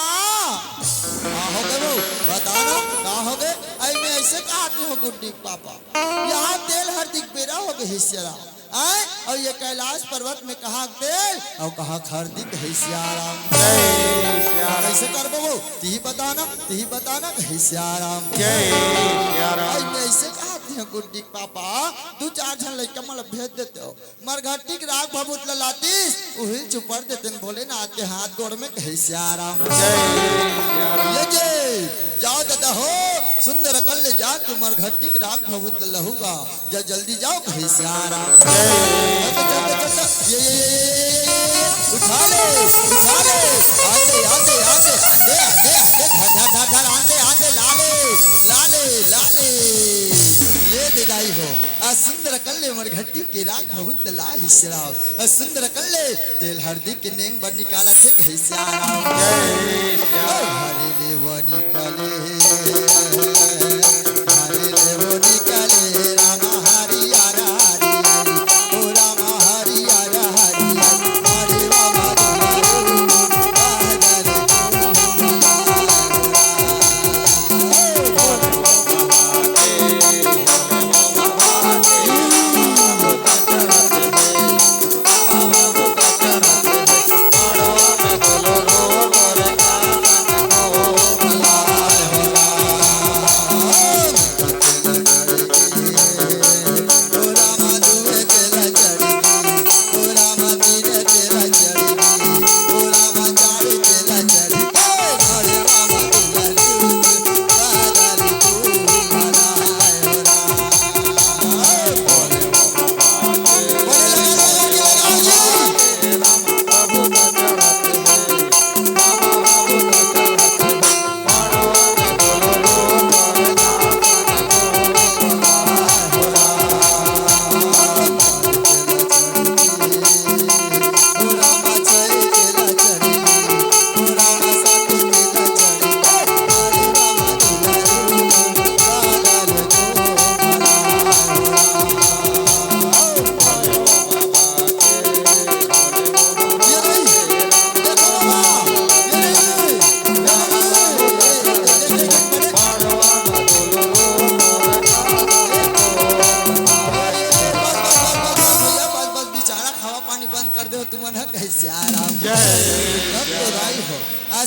का हो गए वो? बताओ ना, का हो गए? ऐ मैं ऐसे कहते हो गुड्डी के पापा। यहाँ तेल हरदी के बेरा हो गए सियाराम। आय, अउ ये कैलाश पर्वत में कहाँ के तेल, अउ कहाँ के हरदी कहे सियाराम। जय सियाराम। कैसे करबो वो? तिही बताना, तिही बताना कहे सियाराम। जय सियाराम। ऐ मैं ऐसे कहते हो गुड्डी के पापा, दू चार झन लइका मन ला भेज देते हो। मरघट्टी के राख भभूत ल लातिस, उहिल चुपर देतेन भोलेनाथ के हाथ गोड़ में कहे सियाराम। जय सियाराम। ये जे, जाओ दादा हो, सुंदर कल्ले जाके मरघट्टी के राख भभूत ल लहूगा, जा जल्दी जाओ कहे सियाराम। चल, चल, चल, चल, ये, ये, ये, उठा ले, उठा ले, आंदे, आंदे, आंदे, आंदे, आंदे, आंदे, धर, धर, धर, धर, आंदे, आंदे, लाले, लाले, लाले। ये दे दाई हो, आ सुंदर कल्ले मरघट्टी के राख भभूत ला हे सियाराम। आ सुंदर कल्ले तेल हरदी के नेंग बर निकालत हे कहे सियाराम। जय सियाराम। हरे ले वो निकाले, हरे ले वो निकाले, राम हरिया हरी, ओ राम हरिया हरी, हरे राम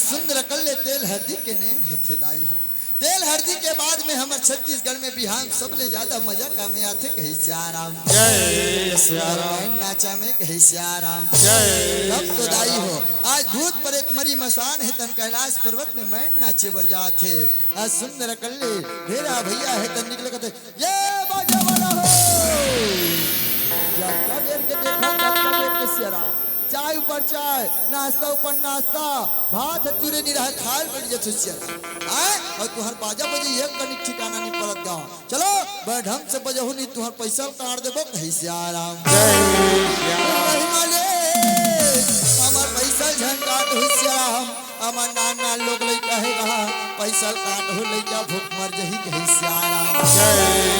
सुंदर कल्ले तेल हरदी के नेंग होथे दाई हो। तेल हरदी के बाद में हमर छत्तीसगढ़ में बिहाव सबले ज्यादा मजा का में आथे कहे सियाराम। जय सियाराम। मैं नाचा में कहे सियाराम। जय तब तो दाई सियाराम। हो, आज भूत प्रेत मरी मसान हे तन कैलाश पर्वत में मैं नाचे बर जात हे। आज सुंदर कल्ले ढेरा भैया हे तन निकले कहते, ये बाजा वाला हो। जतका बेर के देखा, ततका बेर के सियाराम। चाय ऊपर चाय, नाश्ता ऊपर नाश्ता, भात ह चूरे निराह खाए बैठ जथे सियाराम। आय, अउ तुहर बाजा बजे एक कनिक ठिकाना नहीं परत गाँव। चलो, बड़ ढंग से बजहू नहीं, तुहर पैसा काट देबो कहे सियाराम। जय सियाराम। नहीं माले, हमर पैसा झन काट हो सियाराम। हमर नान नान लोग लइका हे रहा, पैसा काट हो लइका भूख मर जही कहे सियाराम। जय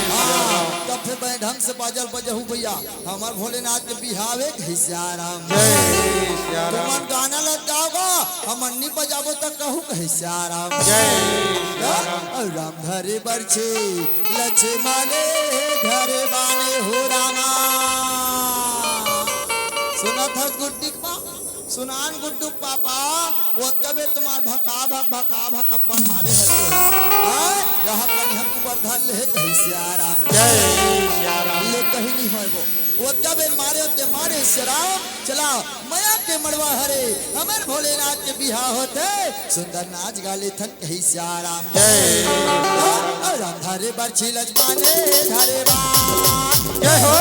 हाँ, सियाराम। तब फिर बड़ ढंग से बाजल बजहू भैया। हमर भोलेनाथ के बिहाव हे कहे सियाराम। जय सियाराम। तुमन गाना ल गाओगा, हमन नी बजाबो त कहू कहे सियाराम। जय सियाराम। राम धरे बरछी लक्ष्मण धरे बाने हो रामा। सुनत हस गुड्डी के माँ? सुनान गुड्डू पापा, ओतका बेर तुम्हार भका भक, भका भक अब्बड़ मारे हस। हाँ? यहाँ कनिहा कुबर धर ले कहे सियाराम। जय सियाराम। ले कहीं नहीं होय वो। ओतका बेर मारे होते मारे सियाराम, चला मया के मड़वा हरे, हमर भोलेनाथ के बिहाव होथे, सुंदर नाच गा लेथन कहे सियाराम। जय। राम धरे बरछी लक्ष्मण धरे बा। जय हो।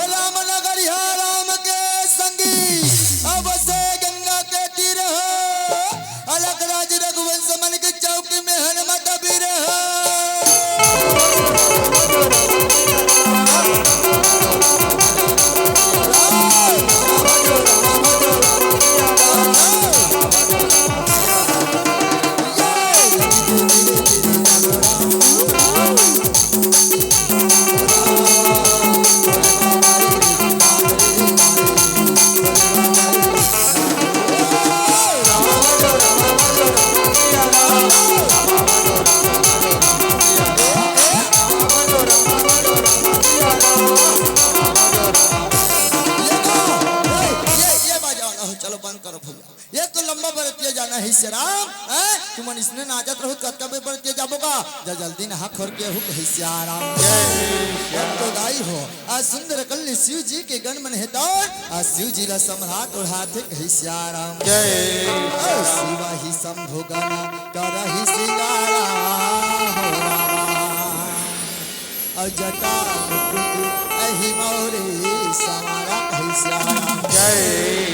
राम नगरिया राम के संगी, अब से गंगा के तीर हो, अलग राज रघुवंश मन के चौकी में हनुमत बीर हो। ये, ये, ये बाजा वाला हो, चलो बंद करो भैया। ये तो लंबा बरतिया जाना हे सियाराम, हैं? तुमन इसने नाचत रहो, कतका बेर बरतिया जाबो का? जा जल्दी नहा खोर के हो कहे सियाराम। जय सियाराम। तो दाई हो, आज सुंदर कल्ले शिव जी के गण मन हे तौर, आज शिव जी ला सम्राट ओढ़ाथे कहे सियाराम। जय। ओ शिवा ही शंभु गण करही सिंगारा हो रामा। अउ जटा मुकुट अहि मौरे संवारा कहे सियाराम। जय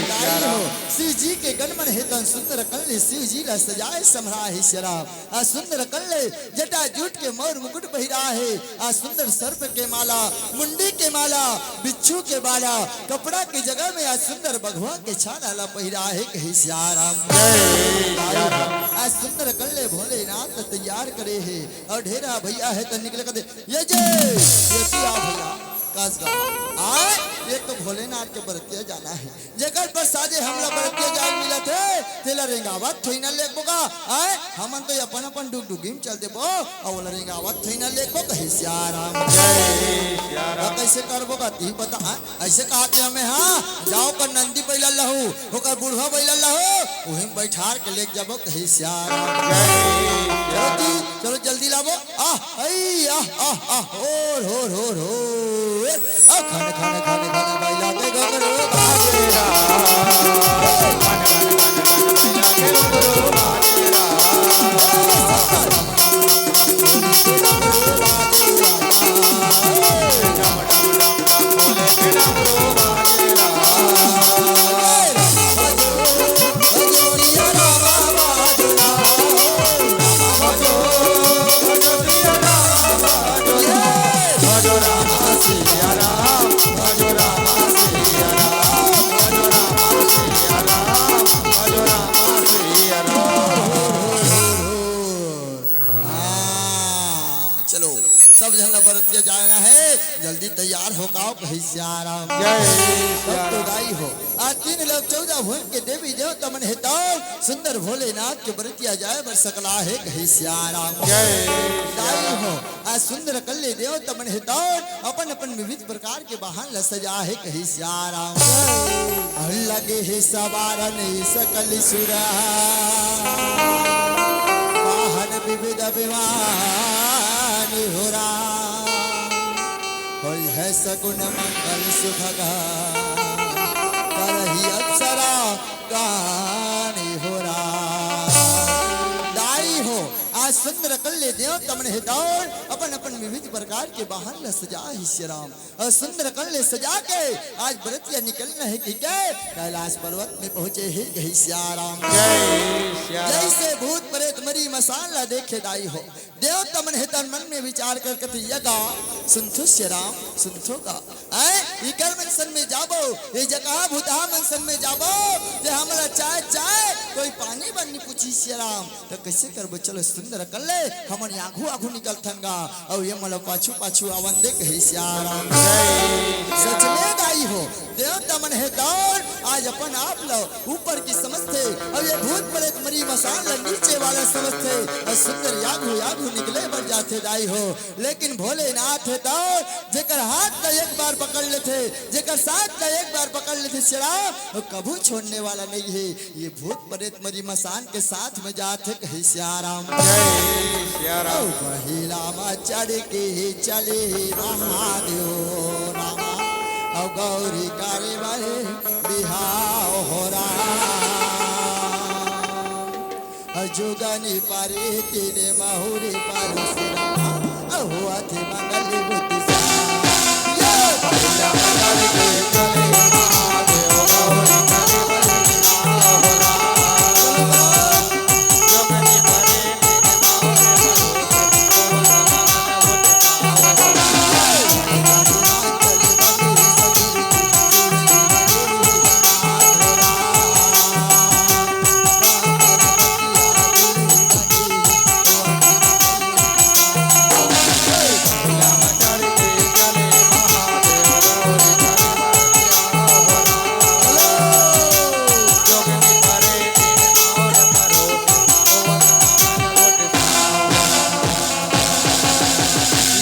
सियाराम। शिव जी के गण मन हे तन सुंदर कल्ले शिव जी ला सजाए सम्हराए हे सियाराम। आ सुंदर कल्ले जटा जूट के मौर मुकुट पहिराए हे। आ सुंदर सर्प के माला, मुंडी के माला, बिच्छू के माला, कपड़ा के जगह में आ सुंदर बघवा के छाला ला पहिराए हे कहे सियाराम। जय सियाराम। आ सुंदर कल्ले भोलेनाथ तैयार करे हे। अउ ढेरा भैया हे त निकले कथे, ये जे, ये पिया भैया, कास गाँव। आय, ये तो भोलेनाथ के बरतिया जाना हे। जेकर प्रसादे हमला बरतिया जाए मिलत हे, तेला रेंगावत थोड़ी ना लेगबो का। आय, हमन तो अपन अपन डुगडुगी में चल देबो, अउ ओला रेंगावत थोड़ी ना लेगबो कहे सियाराम। जय सियाराम। त कइसे करबो का, तिही बता, आय? अइसे कहा के हमें, हाँ, जाओ का नंदी बैला लहू, ओकर बुढ़वा बैला लहू, उही में बैठार के लेके जाबो कहे सियाराम। जय चलो जी, चलो जल्दी लाबो। आह, अई, आह, आह, आह, होर, होर, होर, होर। आ खन, खन, खन, खन, बैला के घुंघरू बाजेरा। चलो, सब झन ला बरतिया जाना हे, जल्दी तैयार हो का हो, कहे सियाराम। जय तब सियाराम। तो दाई हो, आज तीन लोक चौदह भुवन के देवी देवता मन हे तौन, सुंदर भोलेनाथ के बरतिया जाए बर सकला हे, कहे सियाराम। जय दाई सियाराम। हो, आज सुंदर कल्ले देवता मन हे तौन, अपन अपन विविध प्रकार के वाहन ला सजा हे, कहे सियाराम। लगे हे सवारन सकल सुरा, वाहन विविध विमान हो राम। होई है सगुन मंगल सुभगा, करही अप्सरा गान हो राम। दाई हो, आज सुंदर कल्ले देवता मन हे तौन, अपन अपन विविध प्रकार के वाहन ला सजा हे सियाराम। अउ सुंदर कल्ले सजा के आज बरतिया निकलना हे कहिके कैलाश पर्वत में पहुंचे हे, कहे सियाराम। जय सियाराम। जैसे भूत प्रेत मरी मसान ला देखे दाई हो, देवता मन हे तौन मन में विचार कर कथे, "ये गा सुनथो सियाराम, सुनथो गा। ऐ, इकर मन सन में जाबो, ये जगह भूतहा मन सन में जाबो, ते हमला चाय चाय कोई पानी बन्नी पूछी सियाराम।" त कइसे करबो? चलो सुंदर कल्ले, हमन आघू आघू निकलथन गा, अउ ये मन ला पाछू पाछू आवन दे, कहे सियाराम। सच में दाई हो, देवता मन हे तौन आज अपन आप ला ऊपर की समझथे, अउ ये भूत प्रेत मरी मसान ला नीचे वाला समझथे, अउ सुंदर आघू आघू निकले बर जाथे दाई हो। लेकिन भोलेनाथ हे तौन जेकर हाथ ला एक बार पकड़ लेथे, जेकर साथ ला एक बार पकड़ लेथे सियाराम, वो कभू छोड़ने वाला नहीं हे। ये भूत प्रेत मरी मसान के साथ में जात हे, कहे सियाराम। जय सियाराम। अउ महिला मा चढ़ के चले महादेव रामा, अउ गौरी करे बरे बिहाव हो राम। अउ जुगनी परे तीन महुरी परोसी रामा, अउ हुआ थे मंगल बुद्धि सा। ये महिला मा चढ़ के चले महादेव गौरी करे बरे बिहाव हो राम।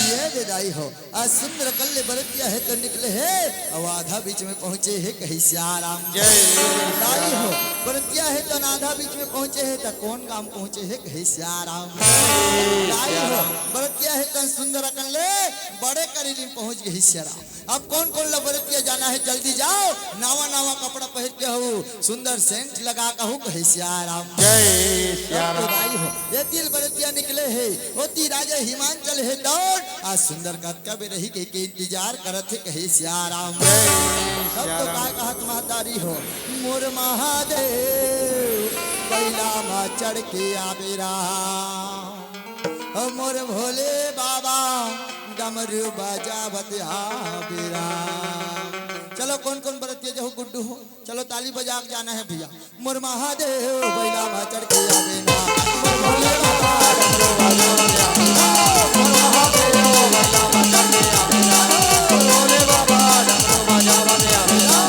ये दे दाई हो, आज सुंदर कल्ले बरतिया हे त निकले हे, अउ आधा बीच में पहुंचे हे, कहे सियाराम। जय दाई हो, बरतिया हे त आधा बीच में पहुंचे हे, त कोन गांव पहुंचे हे, कहे सियाराम। दाई हो, बरतिया हे त सुंदर कल्ले बड़े करीली पहुंच गे सियाराम। अब कोन कोन ला बरतिया जाना हे, जल्दी जाव, नावा नावा कपड़ा पहिर के हव, सुंदर सेंट लगा के हव, कहे सियाराम। जय सियाराम। दाई हो, ये तीन बरतिया निकले हे, ओती राजा हिमांचल हे तौन, आज सुंदर कतका बेर रही के, के इंतजार करत हे, कहे सियाराम। जय तब तो सियाराम। काय कहत महतारी हो, मोर महादेव बइला मा चढ़ के आबे राम। ओ मोर भोले बाबा, डमरू बजावत आबे राम। चलो, कोन कोन बरतिया जहू गुड्डू हो, चलो ताली बजा के जाना हे भइया। मोर महादेव बइला मा चढ़ के आबे ना, मोर भोले बाबा, डमरू बजावत आबे ना। मोर महादेव बइला मा चढ़ के आबे ना, मोर भोले बाबा, डमरू बजावत आबे ना।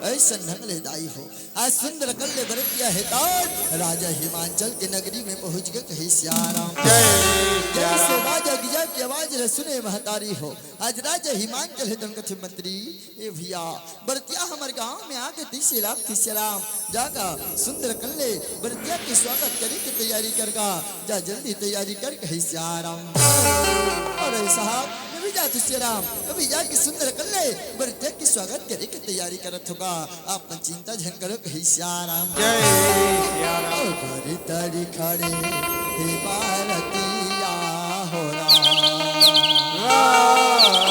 अइसन ढंग ले दाई हो। आज सुंदर कल्ले बरतिया हे तौन राजा हिमांचल के नगरी में पहुंच गे, कहे सियाराम। जय जैसे सियाराम। बाजा गिजा के आवाज रे सुने महतारी हो। आज राजा हिमांचल हे तौन कथे मंत्री, ए भइया, बरतिया हमर गांव में आगे तीसी लाख तीसी राम, जागा सुंदर कल्ले बरतिया के स्वागत करे के तैयारी करगा, जा जल्दी तैयारी कर, कहे सियाराम। अरे साहब, अभी जा तीसी राम, अभी जाके सुंदर कल्ले बरतिया के स्वागत करे के तैयारी करत होगा। आप चिंता झन करो, कहे सियाराम। जय सियाराम। ओ बरी तरी खड़े हे बरतिया हो राम। राम।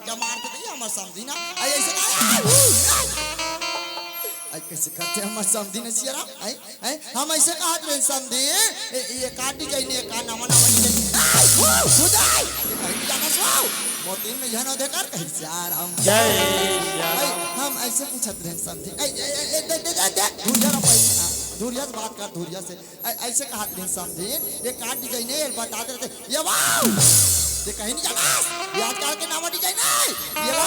झटका मार के दे हमर समधी ना। अई अइसे कहा, अई, अई, अई कइसे करथे हमर समधी ना सियाराम? अई, अई, हम अइसे कहत रहेन समधी, ए, ए का design, ए का नवा नवा design। अई, ओ, खुदाई! ए कहीं नहीं जाता सो। मोतिन में झन ओदे कर कहे सियाराम। जय सियाराम। अई, हम अइसे पूछत रहेन समधी। अई, ए, ए, ए, दे, दे, दे, दे। धुरिया ना पैसा। धुरिया से बात कर, धुरिया से। अ-, अइसे कहत रहेन समधिन, ए का design हे, एला बता देते। ए वाओ! ए कहीं नहीं जाता। ए आजकल के नवा design हे। ए ला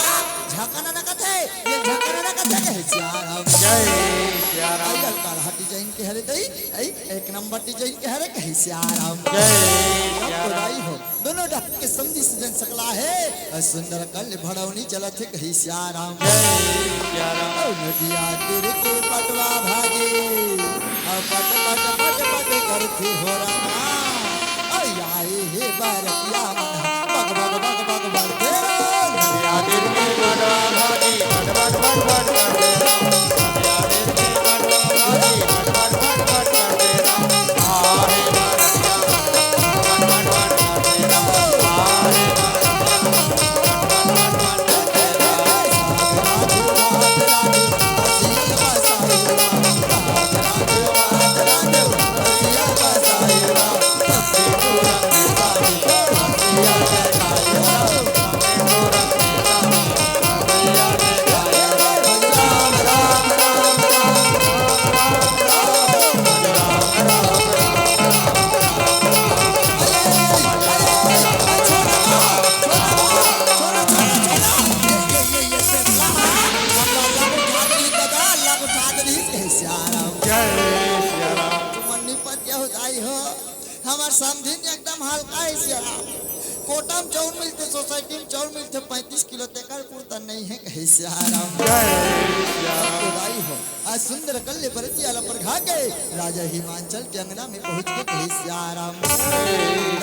झकाना ना कथे, ए झकाना ना कथे, कहे सियाराम। जय सियाराम। अई, अई, का design के हरे दई, अई, एक नंबर design के हरे, कहे सियाराम। जय सियाराम। दाई हो। दोनों डहर के समधी सजन सकला हे, अउ सुंदर कल्ले भड़ौनी चलत हे, कही सियाराम। जय सियाराम। अउ नदिया तीर के पटवा भागे, अउ पट पट पट पट करथे हो रामा। अउ आए हे बरतिया मन, bug bug bug bug bug के। नदिया तीर के पटवा भागे, पट पट पट पट करथे रामा। नदिया तीर के पटवा भागे, पट पट पट पट करथे रामा। जय सियाराम। तुमन निपट के हो दाई हो, हमर समधिन एकदम हल्का हे सियाराम। कोटा म चाउर मिलथे, सोसाइटी म चाउर मिलथे, पैंतीस किलो, तेकर पुरता नइ हे, कहे सियाराम। जय सियाराम। तो दाई हो, आज सुंदर कल्ले बरतिया ला परघा के राजा हिमांचल के अंगना में पहुंच के कहे सियाराम।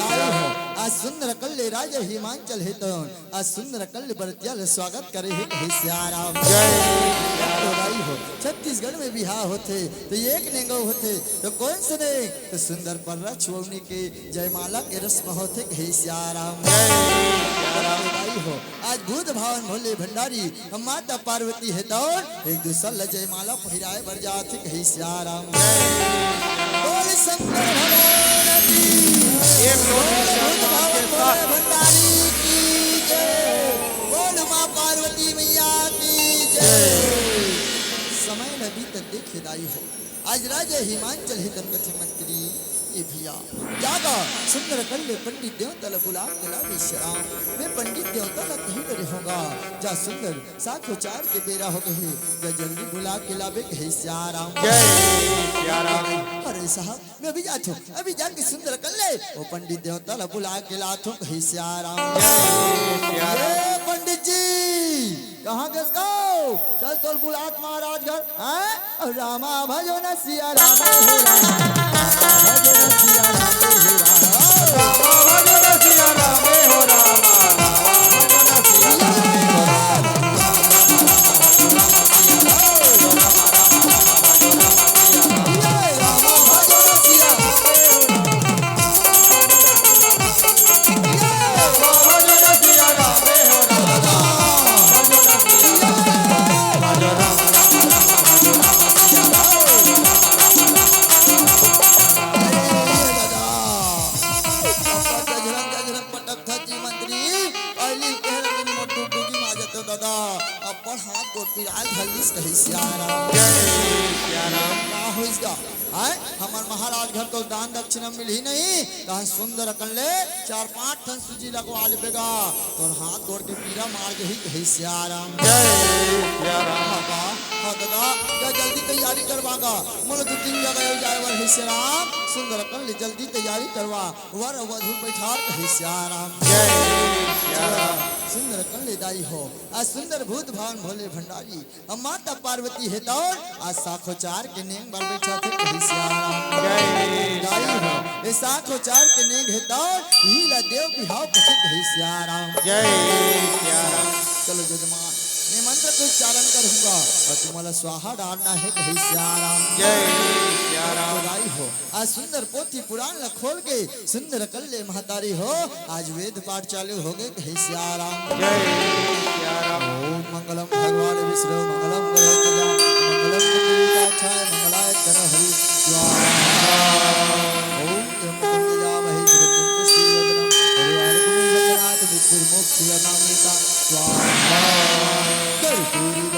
दाई हो, आज सुंदर कल्ले राजा हिमांचल हे तो आज सुंदर कल्ले बरतिया ला स्वागत करे हे कहे सियाराम। जय सियाराम। तो दाई हो, छत्तीसगढ़ में बिहाव होथे तो एक नेंगो होथे, तो कौन से नेंग? तो सुंदर पर्रा छुअवनी के जयमाला के रस्म होथे, कहे सियाराम। जय सियाराम। भाई हो, आज भूत भावन भोले भंडारी, हम माता पार्वती हे तौन एक दूसर ल जयमाला पहिराए बर जाथे, कहे सियाराम। जय सियाराम। बोल शंकर भगवान की। एक लोक बोल भूत भावन भोले भंडारी की जय। बोल माँ पार्वती मैया की जय। जय। समय ल बीतत देखे दाई हो। आज राजा हिमांचल हे तन कथे मंत्री, ए भैया, जागा सुंदर कल्ले पंडित देवता ला बुला के लावे सियाराम। मैं पंडित देवता ला कही डरे होगा, जा सुंदर साखोचार के बेरा हो गए, जा जल्दी बुला के लावे कहे सियाराम। जय सियाराम। अरे साहब, मैं अभी जात हूँ, अभी जाके सुंदर कल्ले वो पंडित देवता ला बुला के लात हूँ कहे सियाराम। जय सियाराम। ए पंडित जी, कहाँ गेस का? चल तोल बुलात महाराज घर। हैं? रामा भजो न सिया राम हो राम। रामा भजो न सिया राम हो राम। रामा भजो न सिया राम हो राम। रामा भजो न सिया राम हो राम। गजरंग गजरंग पटक था जी मंत्री, अली कह रहे मोर डुगडुगी माजत हो दादा, अब्बड़ हाथ गोड़ पिराए घलिस कही सियाराम। जय सियाराम। का होइस गा? आय, हमर महाराज घर तो दान दक्षिणा मिलही नहीं, तहन सुंदर अकन ले चार पांच ठन सूजी लगवा लेबे गा, तोर हाथ गोड़ के पीरा मार जही कही सियाराम। जय सियाराम। बाबा, हाँ दादा, जा जल्दी तैयारी करवा गा, मोला दू तीन जगह जाए बर हे सियाराम, सुंदर अकन ले जल्दी तैयारी करवा, वर वधू बैठार कही सियाराम। जय सियाराम। सुंदर कल्ले दाई हो, आ सुंदर भूत भावन भोले भंडारी, अब माता पार्वती हे तौर, आज साखोचार के नेंग बर बैठा थे कहे सियाराम। जय दाई हो, ए साखोचार के नेंग हे तौर, इही ला देव बिहाव कथे कहे सियाराम। जय सियाराम। चलो जजमान, मैं मंत्र के उच्चारण करूंगा और तुम्हारा स्वाहा डालना है कहे सियाराम। जय सियाराम। तो दाई हो, आज सुंदर पोथी पुराण ला खोल के सुंदर कल्ले महतारी हो, आज वेद पाठ चालू होगे कहे सियाराम। जय सियाराम। ओम मंगलम भगवान विष्णु मंगलम गणेश मंगलम कुंडलिकाक्षाय मंगलाय तनहरि स्वाहा। ओम यम कुंडजामहे सुगंधिं पुष्टिवर्धनम हरिवार कुंडलनाथ मृत्युर्मोक्षीयमामृता स्वाहा। कर्पूरी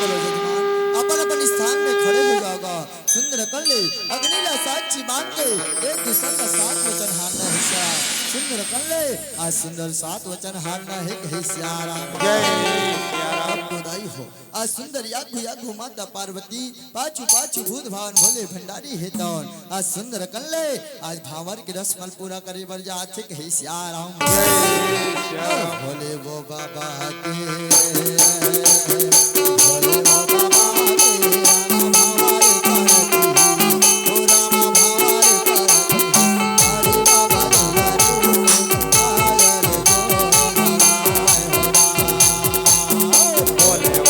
चलो जजमान, अपन अपन स्थान में खड़े हो जाओगा। सुंदर कल्ले अग्नि ला साक्षी मान के एक दूसर का सात वचन हारना है सियाराम। सुंदर कल्ले आज सुंदर सात वचन हारना है कहे सियाराम। जय सियाराम। अब तो दाई हो, आज सुंदर यागु यागु माता पार्वती, पाछू पाछू भूत भावन भोले भंडारी हे तौर। आज सुंदर कल्ले आज भांवर के रसमल पूरा करे बर जात हे कहे सियाराम। जय सियाराम। भोले वो बाबा के, भोले वो बाबा के, राम हमारे पार्वती, ओ राम हमारे पार्वती, हरे बाबा दुलारू, आया रे गोविंद।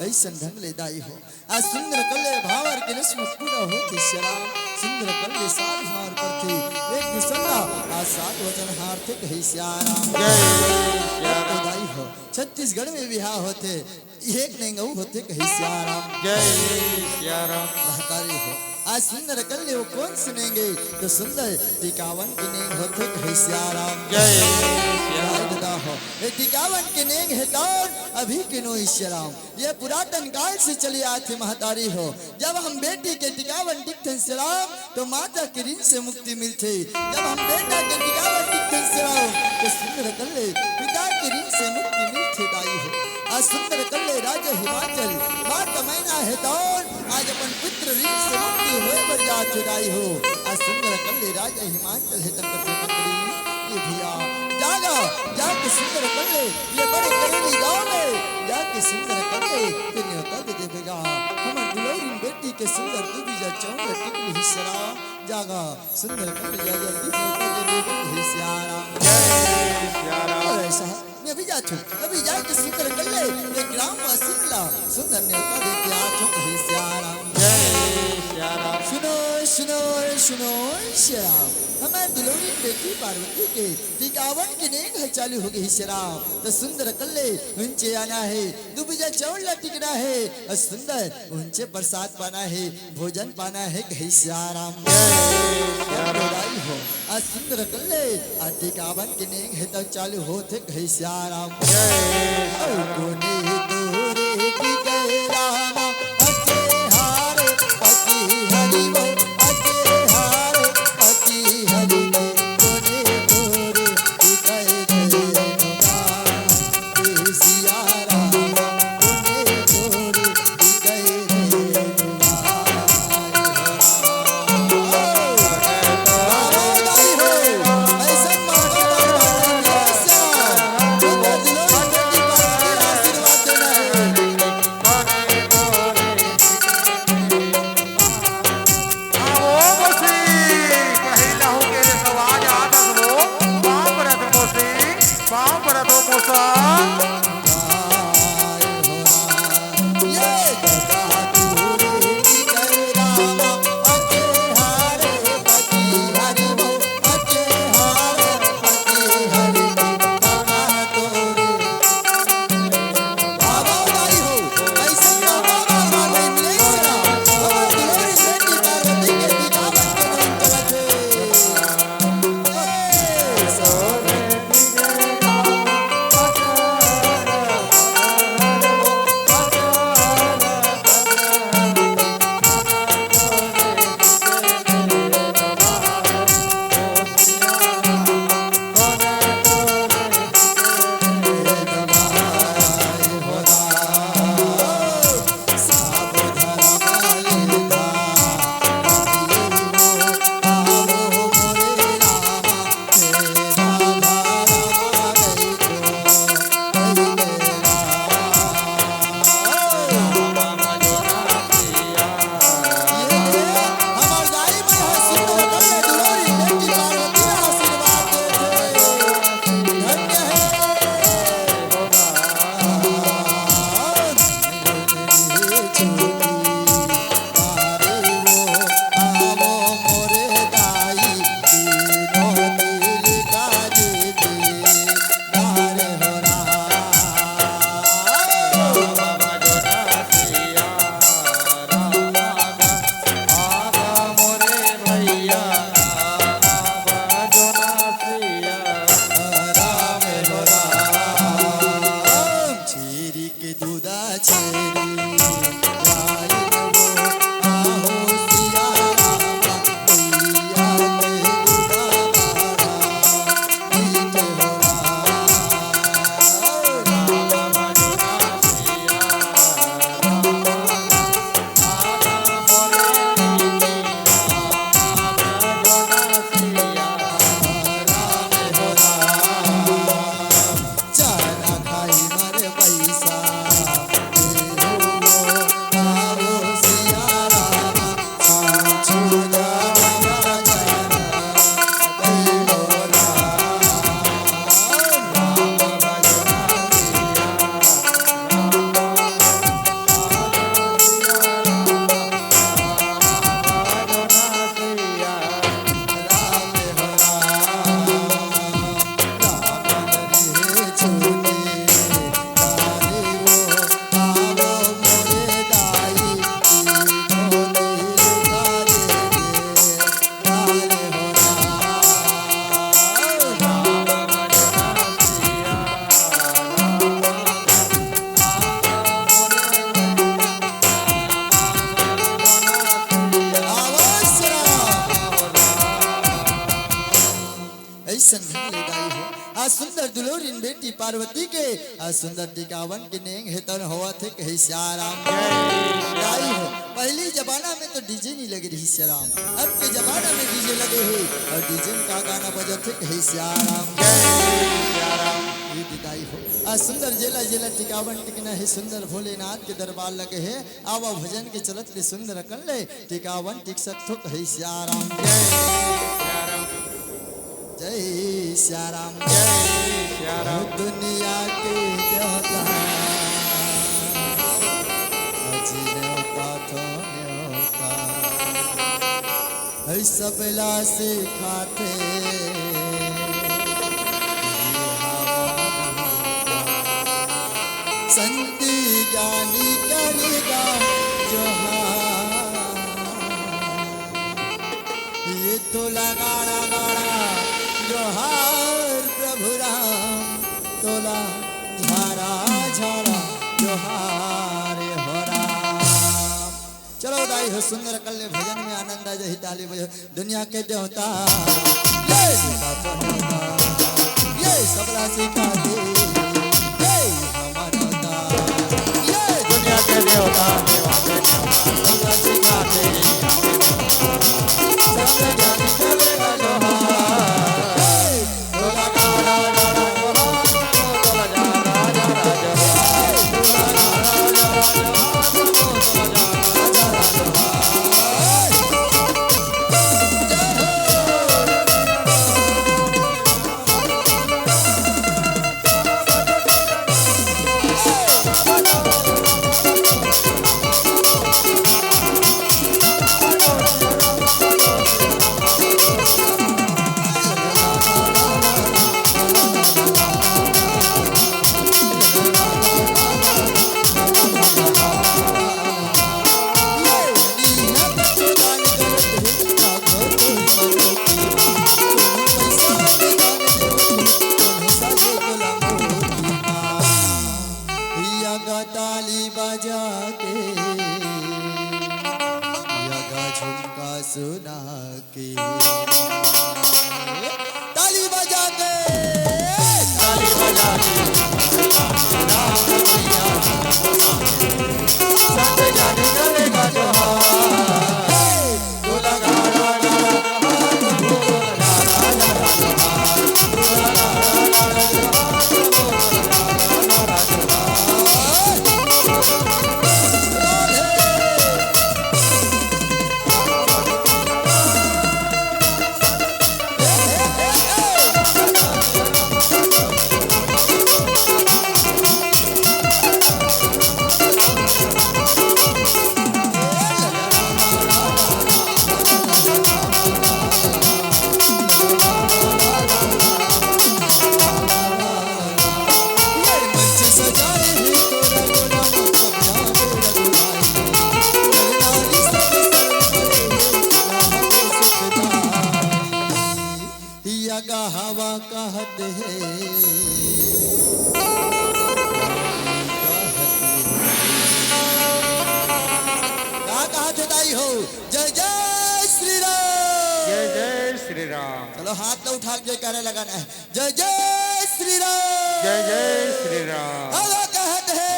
ऐसन ढंग ले दाई हो। आज सुंदर कल्ले भांवर के रस्म पूरा होथे सियाराम। सुंदर कल्ले सात भांवर करथे। एक दूसर ला आज सात वचन हारथे कहे सियाराम। जय सियाराम। तो दाई हो, छत्तीसगढ़ में बिहाव होथे, एक नेंग अउ होथे कहे सियाराम। जय सियाराम। महतारी हो, आज सुंदर कल्ले वो कोन से नेंग हे? तो सुंदर टिकावन के नेंग होथे कहे सियाराम। जय सियाराम। दाई ददा हो, ए टिकावन के नेंग हे तौर अभी के नो सियाराम। ये पुरातन काल से चली आत हे महतारी हो। जब हम बेटी के टिकावन टिकथन सियाराम, तो माता के ऋण से मुक्ति मिलथे। जब हम बेटा के टिकावन टिकथन सियाराम, तो सुंदर कल्ले पिता के ऋण से मुक्ति मिलथे दाई हो। आज सुंदर कल्ले राजा हिमाचल, माता मैना हे तौर, आज अपन पुत्र ऋण से मुक्ति होय बर जात हे दाई हो। आज सुंदर कल्ले राजा हिमाचल हे तौर करथे मंगली, ए भैया, जागा, जाके सुंदर कल्ले ये बड़े करेली गांव में जाके सुंदर कल्ले ये न्योता दे देबे गा। हमर दुलौरिन बेटी के सुंदर दूबीजा चौंद टिकली सियाराम। जागा सुंदर कल्ले जा जल्दी न्योता दे देबे गा सियाराम। जय सियाराम। और ऐसा है, मैं भी जाथूं, अभी जाके सुंदर कल्ले ये ग्राम वासी ला सुंदर न्योता दे के आथूं कहे सियाराम। जय सियाराम। सुनो सुनो, सुनो, श्याम, हमर दुलौरी बेटी पार्वती के टिकावन के नेंग ह चालू हो गई श्याम। त सुंदर कल्ले उंचे आना है, दुबजा चाउर ला टिकना है, अउ सुंदर उंचे प्रसाद पाना है, भोजन पाना है, कही श्याम। जय श्याम। बधाई हो। अउ सुंदर कल्ले अउ टिकावन के नेंग हे त चालू होथे, कही श्याम। जय श्याम। कोने तोरे टिके रामा, अके हारे पति हरि वो, अके हारे पति हरि वो, कोने तोरे टिके रामा। अइसन ढंग ले गाई हो। आज सुंदर दुलौरिन बेटी पार्वती के, आज सुंदर टिकावन के नेंग हे तन होवत हे कही सियाराम। गाई हो। पहली जमाना में तो डीजे नहीं लगे रही सियाराम, अब के जमाना में डीजे लगे हे अउ डीजे में का गाना बजत हे कही सियाराम। ये दिखाई हो। आज सुंदर जेला जेला टिकावन टिकना हे सुंदर भोलेनाथ के दरबार लगे हे। आवा भजन के चलत ले सुंदर कर ले टिकावन टिक सकथो कही सियाराम। जय सियाराम। जय सियाराम। दुनिया के देवता, अजी नेवता तो नेवता। सबला सिखाथे। संत ज्ञानी करेगा जोहार। ये तोला गाड़ा गाड़ा जोहार प्रभु राम, तोला झाड़ा झाड़ा जोहार हो राम। चलो दाई हो, सुंदर कल्ले भजन में आनंद आ जाही, ताली बजाओ। दुनिया के देवता, ये सीता देवता, ये सबला सिखाथे, ये हमार देवता, ये दुनिया के देवता, सबला सिखाथे, सबला सिखाथे। यगा ताली बजा के, यगा झुमका सुना के, ताली बजा के, ताली बजा के। यगा हवा कहत हे, का कहत हे दाई हो? जय जय श्री राम। जय जय श्री राम। चलो हाथ ला उठा के जयकारा लगाना है। जय जय श्री राम। जय जय श्री राम। हवा कहत हे।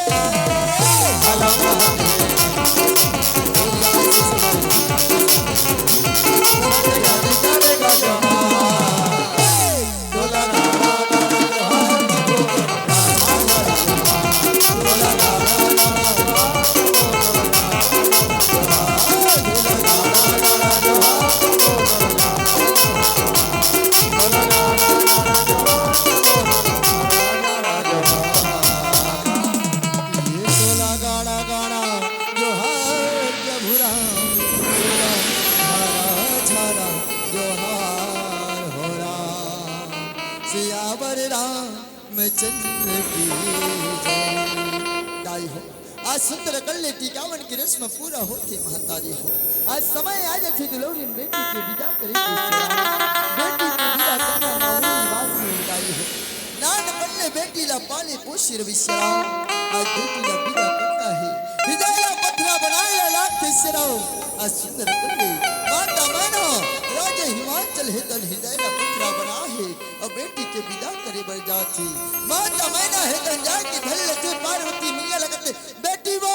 ये तोला गाड़ा गाड़ा जोहार प्रभु राम, तोला झारा झारा जोहार हो राम, सियावर रामचंद्र की जय। दाई हो, आज सुंदर कल्ले टीकावन के रस्म पूरा होथे महतारी हो। आज समय आ जाथे दुलौरिन बेटी के विदा करे के सियारा। बेटी के विदा करना मामूली बात नहीं दाई हो। नानपन ले बेटी ला पाले पोसे रविस राम। आज बेटी ला विदा करना हे। हृदय ला पथरा बनाए ला लागथे से राम। आज सुंदर कल्ले माता मैना राजा हिमाचल हे तन हृदय ला पथरा बना हे। अब बेटी के विदा करे बर जाथे। माता मैना हे तन जाके धर लेथे पार्वती मैया लगत बेटी वो।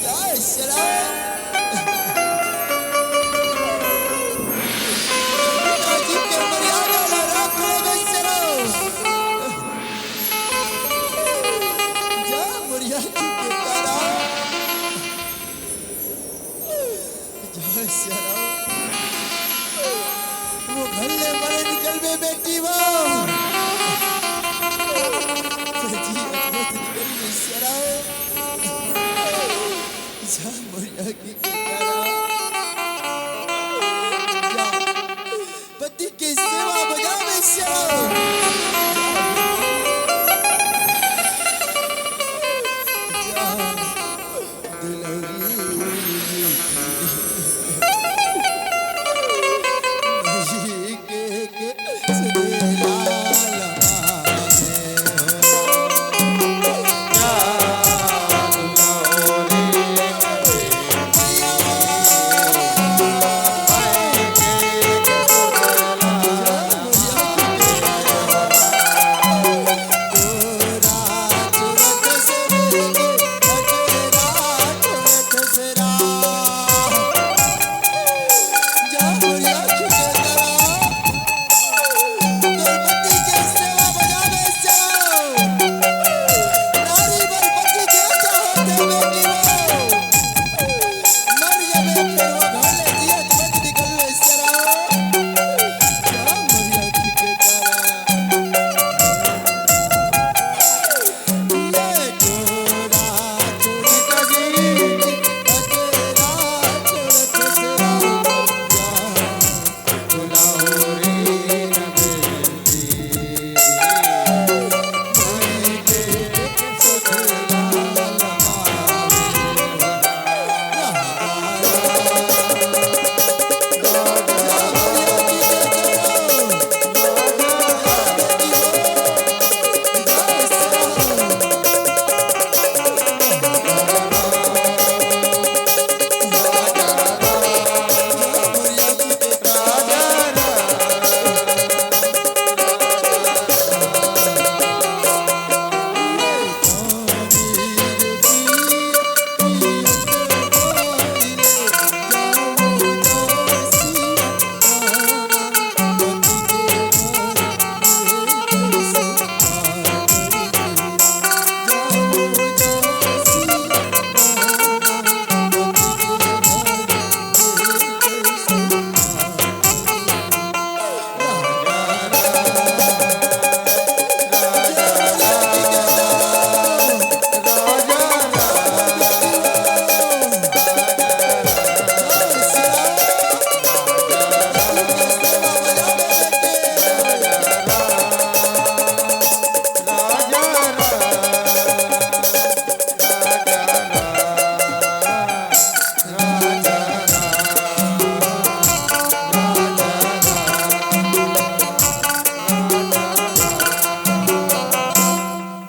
जय श्याम। पिताजी के मर्यादा ला राख लो, जय श्याम। जा मर्यादा के तारा। जय श्याम। वो घर ले मरे निकलबे बेटी वो। जी, अद्भुत निकलबे श्याम। जा मर्यादा पति के सेवा बजावे श्याम।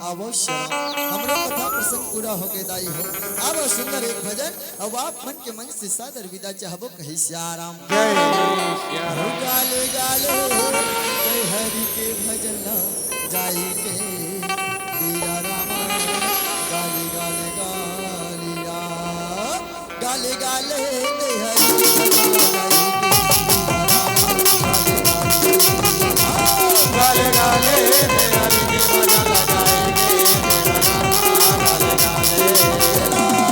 आवो श्याम, हमरो कथा प्रसंग पूरा होगे दाई हो। आवो सुंदर एक भजन, अब आप मन के मन से सादर विदा चाहबो कहे सिया राम। जय सिया राम। गाले गाले हरि के भजन ला जाई के दिया राम। गाले गाले गालिया, गाले गाले हरि के भजन ला जाई के दिया राम। गाले गाले गाले गाले हरि के भजन ला जाई के दिया राम। गाले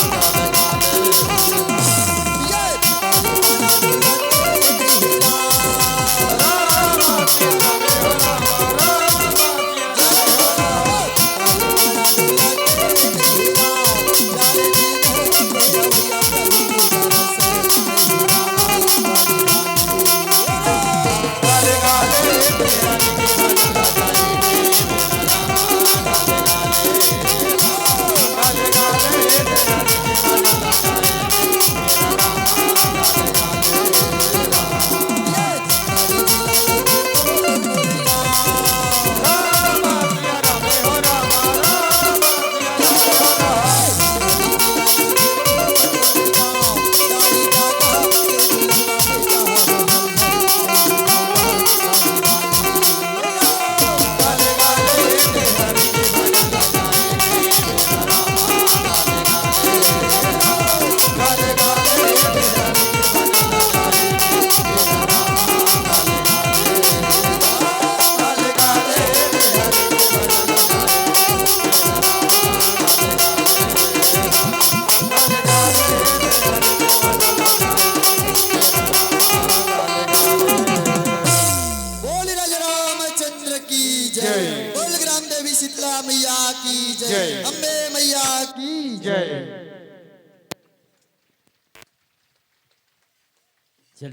गाले मैया की जय।